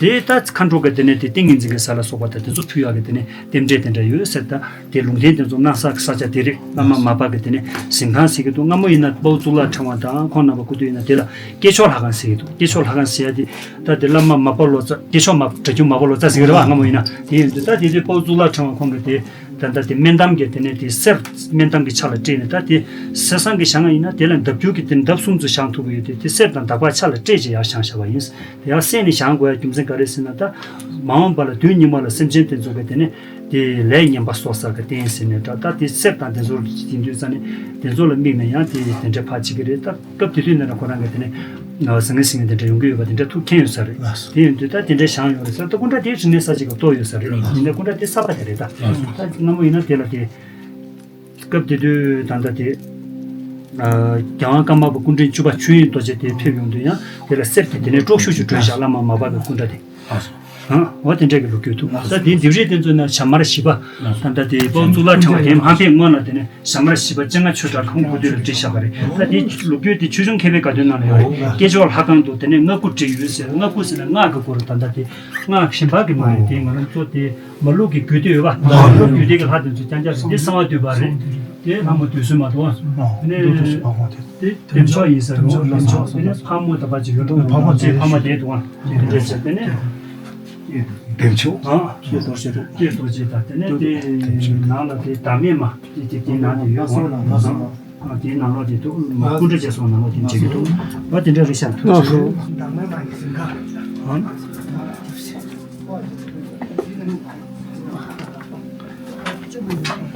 དེ་ད་མཁའ་འགྲོ་གི་དེ་ནས་དེ་ཏིང་ངེ་འཛིན་གྱི་ས་ལ་སོགས་པ་དང་དེ་ཚོ་ཕུལ་ཡག་གི་དེ་ནས་རྟེན་འབྲེལ་དེ་འདྲ་ཡོད་ཟེར། ད་དེ་ལུང་བསྟན་དེ་ཚོ་གནང་ས་ས་ཆ་དེ་རེད། བླ་མ་མར་པ་གི་དེ་ནས་གཟིམ་ཁང་ཟེར་གྱི་འདུག་སྔ་མོ་ཡིན་ན་དཔའ་བོ་གཙུག་ལག་ཕྲེང་བ་དང་ཁོང་རྣམ་པ་སྐུ་དུས་ཡིན་ན་དེ་ལ་སྐྱེས་མཆོག་ལྷ་ཁང་ཟེར་གྱི་འདུག་སྐྱེས་མཆོག་ལྷ་ཁང་ཟེར་ཡ་དེ་ད་དེ་བླ་མ་མར་པ་ལོ་ཙཱ་སྐྱེས་མཆོག་མ་སྒྲ་སྒྱུར་མར་པ་ལོ་ཙཱ་ཟེར་གྱི་རེད་བ། སྔ་མོ་ཡིན་ན་དེ་ཡིན་དུས་ད་དེ་དུས་དཔའ་བོ་གཙུག་ལག་ཕྲེང་བ་ཁོང་གི་དེ། ད་ལྟ་དེ་སྨན་འདམ་གྱི་དེ་ནས་དེ་གསེར་སྨན་འདམ་གྱི་ཆ་ལ་སྤྲས་ནས། ད་དེ་གསེར་སྲང་གི་བཞེངས་ཡིན་ན་དེ་ལ་འདབ་སྐྱུར་གྱི་དེ་འདབ་གསུམ་ཙམ་བཞེངས་ཐུབ་ཀྱི་ཡོད་དེ། དེ་གསེར་དང་འདག་པ་ཆ་ལ་སྤྲས་བྱས་ཡར་བཞེངས་བཞག་པ་ཡིན། དེ་ཡར་གསེར་ནས་བཞེངས་དགོས་ཡ་རྒྱུ་མཚན་ག་རེ་ཟེར་ན། ད་མ་འོངས་པ་ལ་དུས་སྙིགས་མ་ལ་སེམས་ཅན་དེ་ཚོ་གི་དེ་ནས་ དེ་ལས་ངན་པ་གསོག་ས་གི་རྟེན་ཟེར་ནས་འདྲ། ད་དེ་གསེར་དང་དེ་ཚོ་ཡིན་དུས་ཙང་ནས་དེ་ཚོ་ལ་དམིགས་ནས་ཡང་དེ་དེ་འདྲ་ཕར་བྱེད་ཀྱི་རེད། ད་སྐབས་དེ་དུས་ནས་ན་ཁོ་རང་གི་དེ་ནས་ཟང་ངེ་ཟིང་ངེ་དེ་འདྲ་ཡོང་གི་ཡོད་པ་དེ་འདྲ་ཐུགས་མཁྱེན་ཡོད་ས་རེད། དེ་ཡིན་དུས་ད་དེ་འདྲ་བཞེངས་ཡོད་རེད་ཟེར། ད་སྐུ་འདྲ་དེ་རིག་གནས་གསར་བརྗེ་གི་གཏོར་ཡོད་ས་རེད། ཡིན་ན་སྐུ་འདྲ་དེ་གསར་པ་དེ་རེད། ད་ད་སྔ་མོ་ཡིན་ན་དེ་ལ་དེ། སྐབས་དེ་དུས་ད་ལྟ་དེ་རྒྱལ་དབང་ཀརྨ་པ་སྐུ་ཕྲེང་བཅུ་པ་ཆོས་དབྱིངས་རྡོ་རྗེ་དེ་ཕེབས་ཡོང་དུས་ཡང་དེ་ལ་གསེར་གྱི་དེ་ནས་དཀྲོག་ཤུགས་ཤིག་བསྐྲུན་བཞག་བླ་མ་མར་པ་གི་སྐུ་འདྲ་དེ། ཨང་། འོ་དེ་འདྲ་གི་ལོ་རྒྱུས་འདུག་ད་དེ་ལྡེབས་རིས་དེ་ཚོ་ན་ཞྭ་དམར་བཞི་པ། ད་ལྟ་དེ་དཔལ་གཙུག་ལག་ཕྲེང་བ་དེ་མ་ཕེབས་སྔོན་ལ་དེ་ནས་ཞྭ་དམར་བཞི་པ་སྤྱན་སྔ་ཆོས་གྲགས་ཁོང་སྐུ་དུས་ལ་བྲིས་བཞག་པ་རེད། ད་དེ་ལོ་རྒྱུས་དེ་ཆོས་འབྱུང་མཁས་པའི་དགའ་སྟོན་ནང་ལ་ཡོད་རེད། སྐྱེས་མཆོག་ལྷ་ཁང་དུ་དེ་ནས་མངའ་སྐུ་བྲིས་ཡོད་ཟེར། མངའ་སྐུ་ཟེར་ན་སྔགས་ཀྱི་སྐོར། ད་ལྟ་དེ་སྔགས་གཞན་པ་གི་མ་རེད། དེ་ང་རང་ཚོ་དེ། མ་ལུག་གི་རྒྱུད་སྡེ་ཡོད་པ། མ་ལུག་རྒྱུད་སྡེ་གི་ལྷ་དེ་ཚོ་རྐྱང་རྐྱང་རེད། འདི་གསང་བ་འདུས་པ་རེད། དེ་ལྷ་མོ་བདུད་སྲིན་མ་གཏོགས། དེ་ནས་དེ་བདེ་མཆོག་ཡིན་ས་རེད། བདེ་མཆོག། དེ་ནས་ཕག་མོ་དང་པ་ཅིག་ཡོད་འདུག་ཕག་མོ་དེ་ཕག་མོ་དེ་འདུག་ཨ། དེ་འདྲ་བྱས། དེ་ནས་བདེ་མཆོག་ཨ། ཀྱེ་རྡོ་རྗེ་རེད། ཀྱེ་རྡོ་རྗེ་དང་། དེ་ནས་དེ་ནང་ལ་དེ་བདག་མེད་མ་དེ་དེ་དེ་ནང་དེ་ཡོད་ཨ། ཨ། དེའི་ནང་ལོགས་དེ་འདུག་མ་སྐུ་འདྲ་བྱས་སོང་། ནང་ལོགས་དེ་བྱེད་ཀྱི་འདུག་བ་དེ་འདྲ་རེད་ཤག་ཐུགས་རྗེ་ཆེ།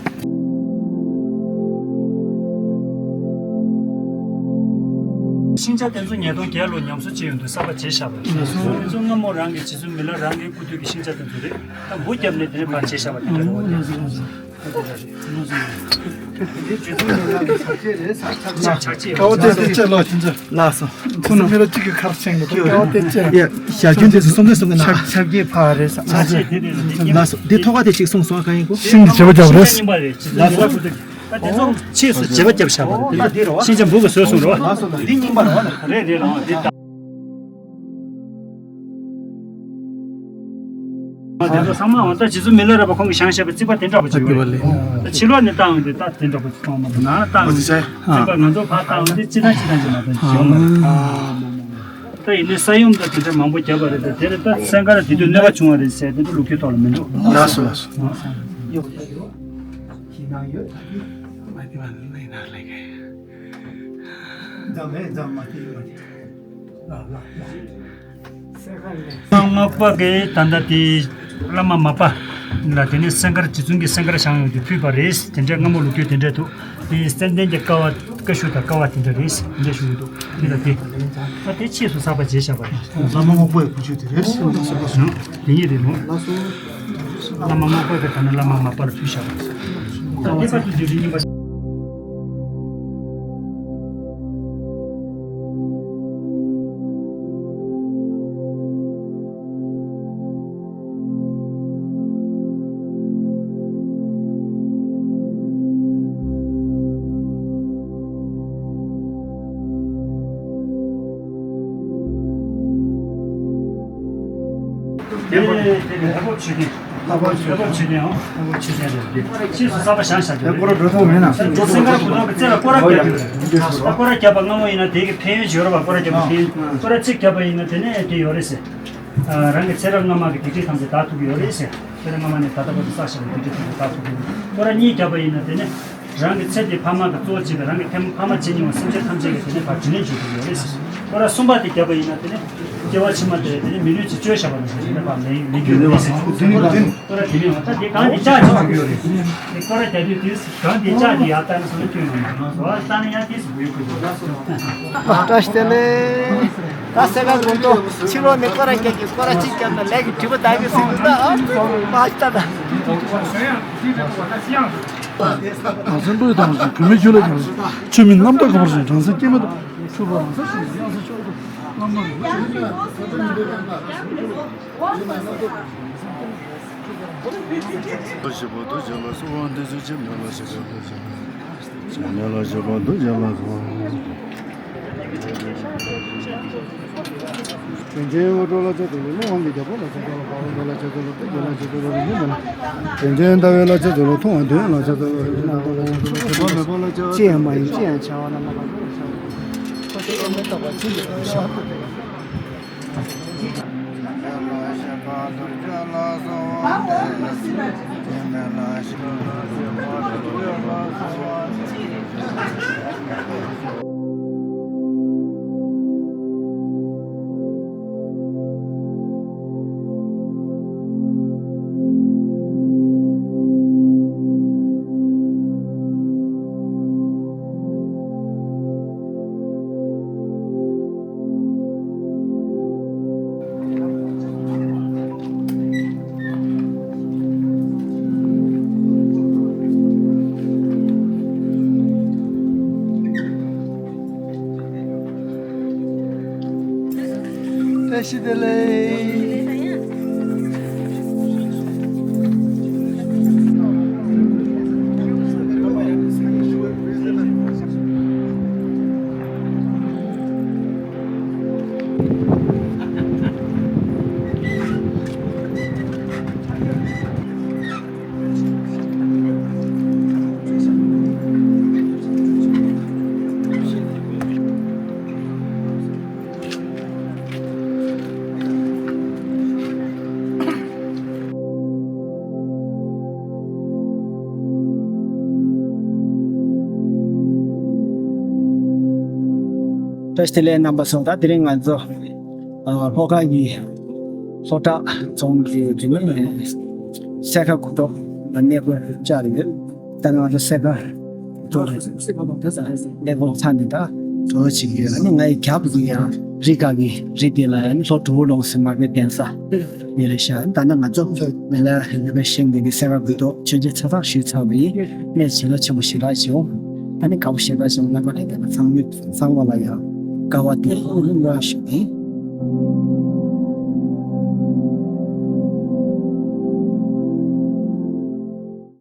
ཤིང་ཆ་དེ་ཚོ་ཉིས་སྟོང་བརྒྱད་ལོ་ཉམས་གསོ་བྱས་ཡོང་དུས་གསར་པ་བྱས་བཞག་པ་རེད། དེ་ཚོ་སྔ་མོ་རང་གི་རྗེ་བཙུན་མི་ལ་རང་གི་སྐུ་དུས་ཀྱི་ཤིང་ཆ་དེ་ཚོ་རེད། ད་འབུ་བརྒྱབ་ནས་དེ་ནས་ཕར་བྱས་བཞག་པ་དེ་འདྲ་རེད། ལགས་སོ། ཀ་བ་དེ་དེ་ལྕེ་ལོ་ཁྱིམ་ཚ། ལགས་སོ། ཁོ་ན་མི་རོ་གཅིག་གི་ཁར་ཆེན་གི་ཀ་བ་དེ་ལྕེ། ཡ། ཞར་རྒྱུན་དེ་ཚོ་གསུང་གི་གསུང་གི་ན། ཆབ་ཆབ་ཀྱི་ཕ་རེད་ས། ལགས་སོ། འདི་ཐོག་ཁ་དེ་གཅིག་གསུངས་སོང་། གང་ཡིན་གོ། ཤིང་གི་བྱེ་བ་རྒྱབ་རེད། ལགས་སོ། ད་དེ་ཚོ་ཕྱིས་སུ་བྱེ་བ་རྒྱབ་བཞག་པ་རེད། ཤིང་ཆ་འབུ་གི་བཟོས་སོང་རེད་བ། ལགས་སོ། འདི་རྙིང་པ་རེད་བ། རེད་རེད། ལགས་འདི་ད། དེ་ཚོ་ཚང་མ་འོ་ད་རྗེ་བཙུན་མི་ལ་རས་པ་ཁོང་གིས་བཞེངས་བཞག་པའི་རྩིག་པ་དེ་འདྲ་པོ་ཅིག་ཡོད་རེད། ད་ཕྱི་ལོགས་ནས་བཏང་ཡོང་དུས་ད་དེ་འདྲ་པོ་ཅིག་མཐོང་མ་ཐུབ། ནང་ལ་བཏང་ཡོང་དུས་རྩིག་པ་ང་ཚོ་ཕར་བཏང་ཡོང་དུས་སྤྱི་བཏང་སྤྱི་བཏང་ཅིག་མ་གཏོགས་ཅིག་ཡོད་མ་རེད། ད་ཡིན་ནའི་ས་ཡོམ་དང་དེ་འདྲ་མང་པོ་བརྒྱབ་པ་རེད། ད་དེ་རེད། ད་སེང་དཀར་དེ་དུས་གནོད་པ་བྱུང་བ་རེད་ཟེར་དེ་འདྲ་ལོ་རྒྱུས་ཐོག་ལ་མི་འདུག་ལགས་སོ། ལགས་སོ། ལགས་སོ། བླ་མ་སྔགས་པ་གིས་ད་ལྟ་དེ་བླ་མ་མར་པ་ལ་དེ་ནས་སེང་དཀར་རྗེ་བཙུན་གྱིས་སེང་དཀར་བཞེངས་ཡོང་དུས་ཕུལ་བ་རེད། དེ་འདྲའི་སྔ་མོ་ལོ་རྒྱུས་དེ་འདྲ་འདུག་དེ་ཙན་དན་གྱི་ཀ་བ་ཀ་ཤུ་དང་ཀ་བ་དེ་འདྲ་རེད། དེ་འདྲ་ཞུ་གི་འདུག་དེ་ལ་དེ་ད་དེ་ཕྱིས་སུ་གསར་པ་བྱས་བཞག་པ་རེད། བླ་མ་སྔགས་པའི་བུ་ཆུ་དེ་རེད། དེ་ཉིད་རེད་ནོ། བླ་མ་སྔགས་པ་གིས་ད་ནི་བླ་མ་མར་པ་ལ་ཕུལ་བཞག་པ་རེད། ད་དེ་པར་དུ་དེ་རིང་ཉིན་པ། དེ་ནས་དེ་ནས་ལྷ་བབས་མཆོད་རྟེན། ལྷ་བབས་མཆོད་རྟེན། ལྷ་བབས་མཆོད་རྟེན་ཨང་། ལྷ་བབས་མཆོད་རྟེན་རེད། དེ་ཕྱིས་སུ་གསར་པ་བཞེངས་བཞག་རྒྱུ་རེད། སེང་དཀར་བུ་ཐོང་གི་རྩེ་ལ་སྐོར་ར་བརྒྱབ་ཡོད་རེད། ད་སྐོར་ར་བརྒྱབ་པ་སྔ་མོ་ཡིན་ན་དེ་གི་ཕན་ཡོན་བརྗོད་ར་བ། སྐོར་ར་བརྒྱབ་པ་ཕན་ཡོན། སྐོར་ར་གཅིག་བརྒྱབ་པ་ཡིན་ན་དེ་ནས་དེ་ཡོད་རེད་ཟེར། རང་གི་ཚེ་རབས་སྔ་མ་གི་སྡིག་སྒྲིབ་ཐམས་ཅད་དག་ཐུབ་ཀྱི་ཡོད་རེད་ཟེར། ཚེ་རབས་སྔ་མ་ནས་ད་ལྟ་བར་དུ་བསགས་བཞག་པའི་སྡིག་སྒྲིབ་ཐམས་ཅད་དག་ཐུབ་ཀྱི་ཡོད་རེད། སྐོར་ར་གཉིས་བརྒྱབ་པ་ཡིན་ན་དེ་ནས་རང་གི་ཚེ་འདིའི་ཕ་མ་གི་གཙོ་བོ་བྱས་པའི་རང་གི་ཕ་མ་བྱེད་མྱོང་བའི་སེམས་ཅན་ཐམས་ཅད་ཀྱི་དེ་ནས་ཕར་དྲིན་ལན་འཇལ་ཐུབ་ཀྱི་ཡོད་རེད་ཟེར། སྐོར་ར་གསུམ་པ་དེ་བརྒྱབ་པ་ཡིན་ན་དེ་ནས་སྐྱེ་བ་ཕྱི་མ་དེ་དེ་ནས་མི་ལུས་ཅིག་བཅོལ་བཞག་པ་ནང་བཞིན་དེ་ནས་ཕར་ལེན་ལེན་རྒྱུ་ཡོད་རེད་ཟེར། སྐོར་ར་དེ་ནས་འོ་ད་དེ་གང་དེ་ལྕགས་ཀྱི་ཐུག་ཡོད་རེད། དེ་སྐོར་ར་རྒྱག་དུས་དེ་གང་དེ་ལྕགས་ཀྱི་ཡར་བཏང་ན་སོང་ན་སྐྱོན་ཡོང་མ་རེད། འོ་བཏང་ན་ཡང་དེ་སུ་བུ་ཡུག་གི་འདུག་བཀྲ་ཤིས་བདེ་ལེགས། ད་སེ་ག་དགོང་དྲོ་ཕྱི་ལོགས་ནས་སྐོར་ར་རྒྱག་གི། སྐོར་ར་གཅིག་བརྒྱབ་ན་ལས་ཀྱི་དྲི་བ་ད་གི་སྲིད་འདུག་ད་ཨ་ཙི་མ་ཤི་ད་ད། ང་ཚོའི་བློས་བཏང་ཞིང་གུས་མོས་ཆུ་ལ་ཀྱང་ཆུ་མིན་རྣམ་དག་གོ་བར་ཞིང་། བྲམ་ཟེ་སྐྱེས་མ་ཐག་ཆུ་བོ་རང་ས་ཞིང་གཡང་ས་ཆོག་ཏུ་བླ་མ་རིན་པོ་ཆེ། ཞེས་པ་དུ་བྱས་ལ་སོགས་པ་འདི་ཚོ་ཅི་མེད་ལ་ཞེས་པ་དུ་བྱས་ལ་ཅི་མེད་ལ་ཞེས་པ་དུ་བྱས་ལ་སོགས། དྲིན་ཅན་དབུ་འགྲོ་ལ་ཆ་དུ་ལུ་ལུ་དབང་གི་རྒྱལ་པོ་ལ་ཆ་དུ་ལུ་དཔའ་བོ་འགྲོ་ལ་ཆ་དུ་ལུ་ཏི་རྒྱ་ལ་ཆ་དུ་ལུ་རིན་ཆེན་མ་ལ། དྲིན་ཅན་ཟླ་བའི་ལ་ཆ་དུ་ལུ་མཐོང་བ་དོན་ལ་ཆ་དུ་ལུ་རིན་ཆེན་མ་ལ། ཆ་དུ་ལུ་ཆ་དུ་ལུ་ཅི་ཡང་མ་ཡིན་ཅི་ཡང་བྱ་བ་ན་མ་ག་དུ་ལ་ཆ་དུ་ལུ་ཁོ་ཚོ་ཨེ་མེ་ཏོག་པ་ཅི་ཡོད་ཤ། བཀྲ་ཤིས་བདེ་ལེགས། བཀྲ་ཤིས་བདེ་ལེགས་རྣམ་པ་ཚོ། ད་དེ་རིང་ང་ཚོ་ཨ་ལྷོ་ཁ་གི་ལྷོ་བྲག་རྫོང་གི་དེ་ནས་སེར་ཁ་གུ་ཐོག་ལ་གནས་སྐོར་བཅར་ཡོད། ད་ང་ཚོ་སེར་ཁ་གུ་ཐོག་ལ་གནས་སྐོར་ཚར་ནས་ད་གྲོ་ལོ་བྱེད་ཀྱི་ཡོད། ཨ་ནི་ང་ཡི་རྒྱབ་ཀྱི་ཡང་རི་ཁ་གི་རི་དེ་ལ་ཡང་ལྷོ་གྲུ་བོ་ལུང་ཟེར་མ་གི་གདན་ས་ཡོད་རེད་ཤག་ད་ནི་ང་ཚོ་མི་ལ་རི་བའི་ཤིང་འདི་གི་སེར་ཁ་གུ་ཐོག་མཆོད་མཇལ་ཚར་ཚར་ཞུས་ཚར་བ་ཡིན། གནས་བྱིན་རླབས་ཆེན་པོ་ཞེ་དྲག་བྱུང་། ཨ་ནི་དགའ་པོ་ཞེ་དྲག་བྱུང་། རྣམ་པ་ལྷན་རྒྱས་ཚང་མ་ཚང་མ་ལ་ཡང་དགའ་བ་དང་སྨོན་ལམ་ཞུ་ཡིན།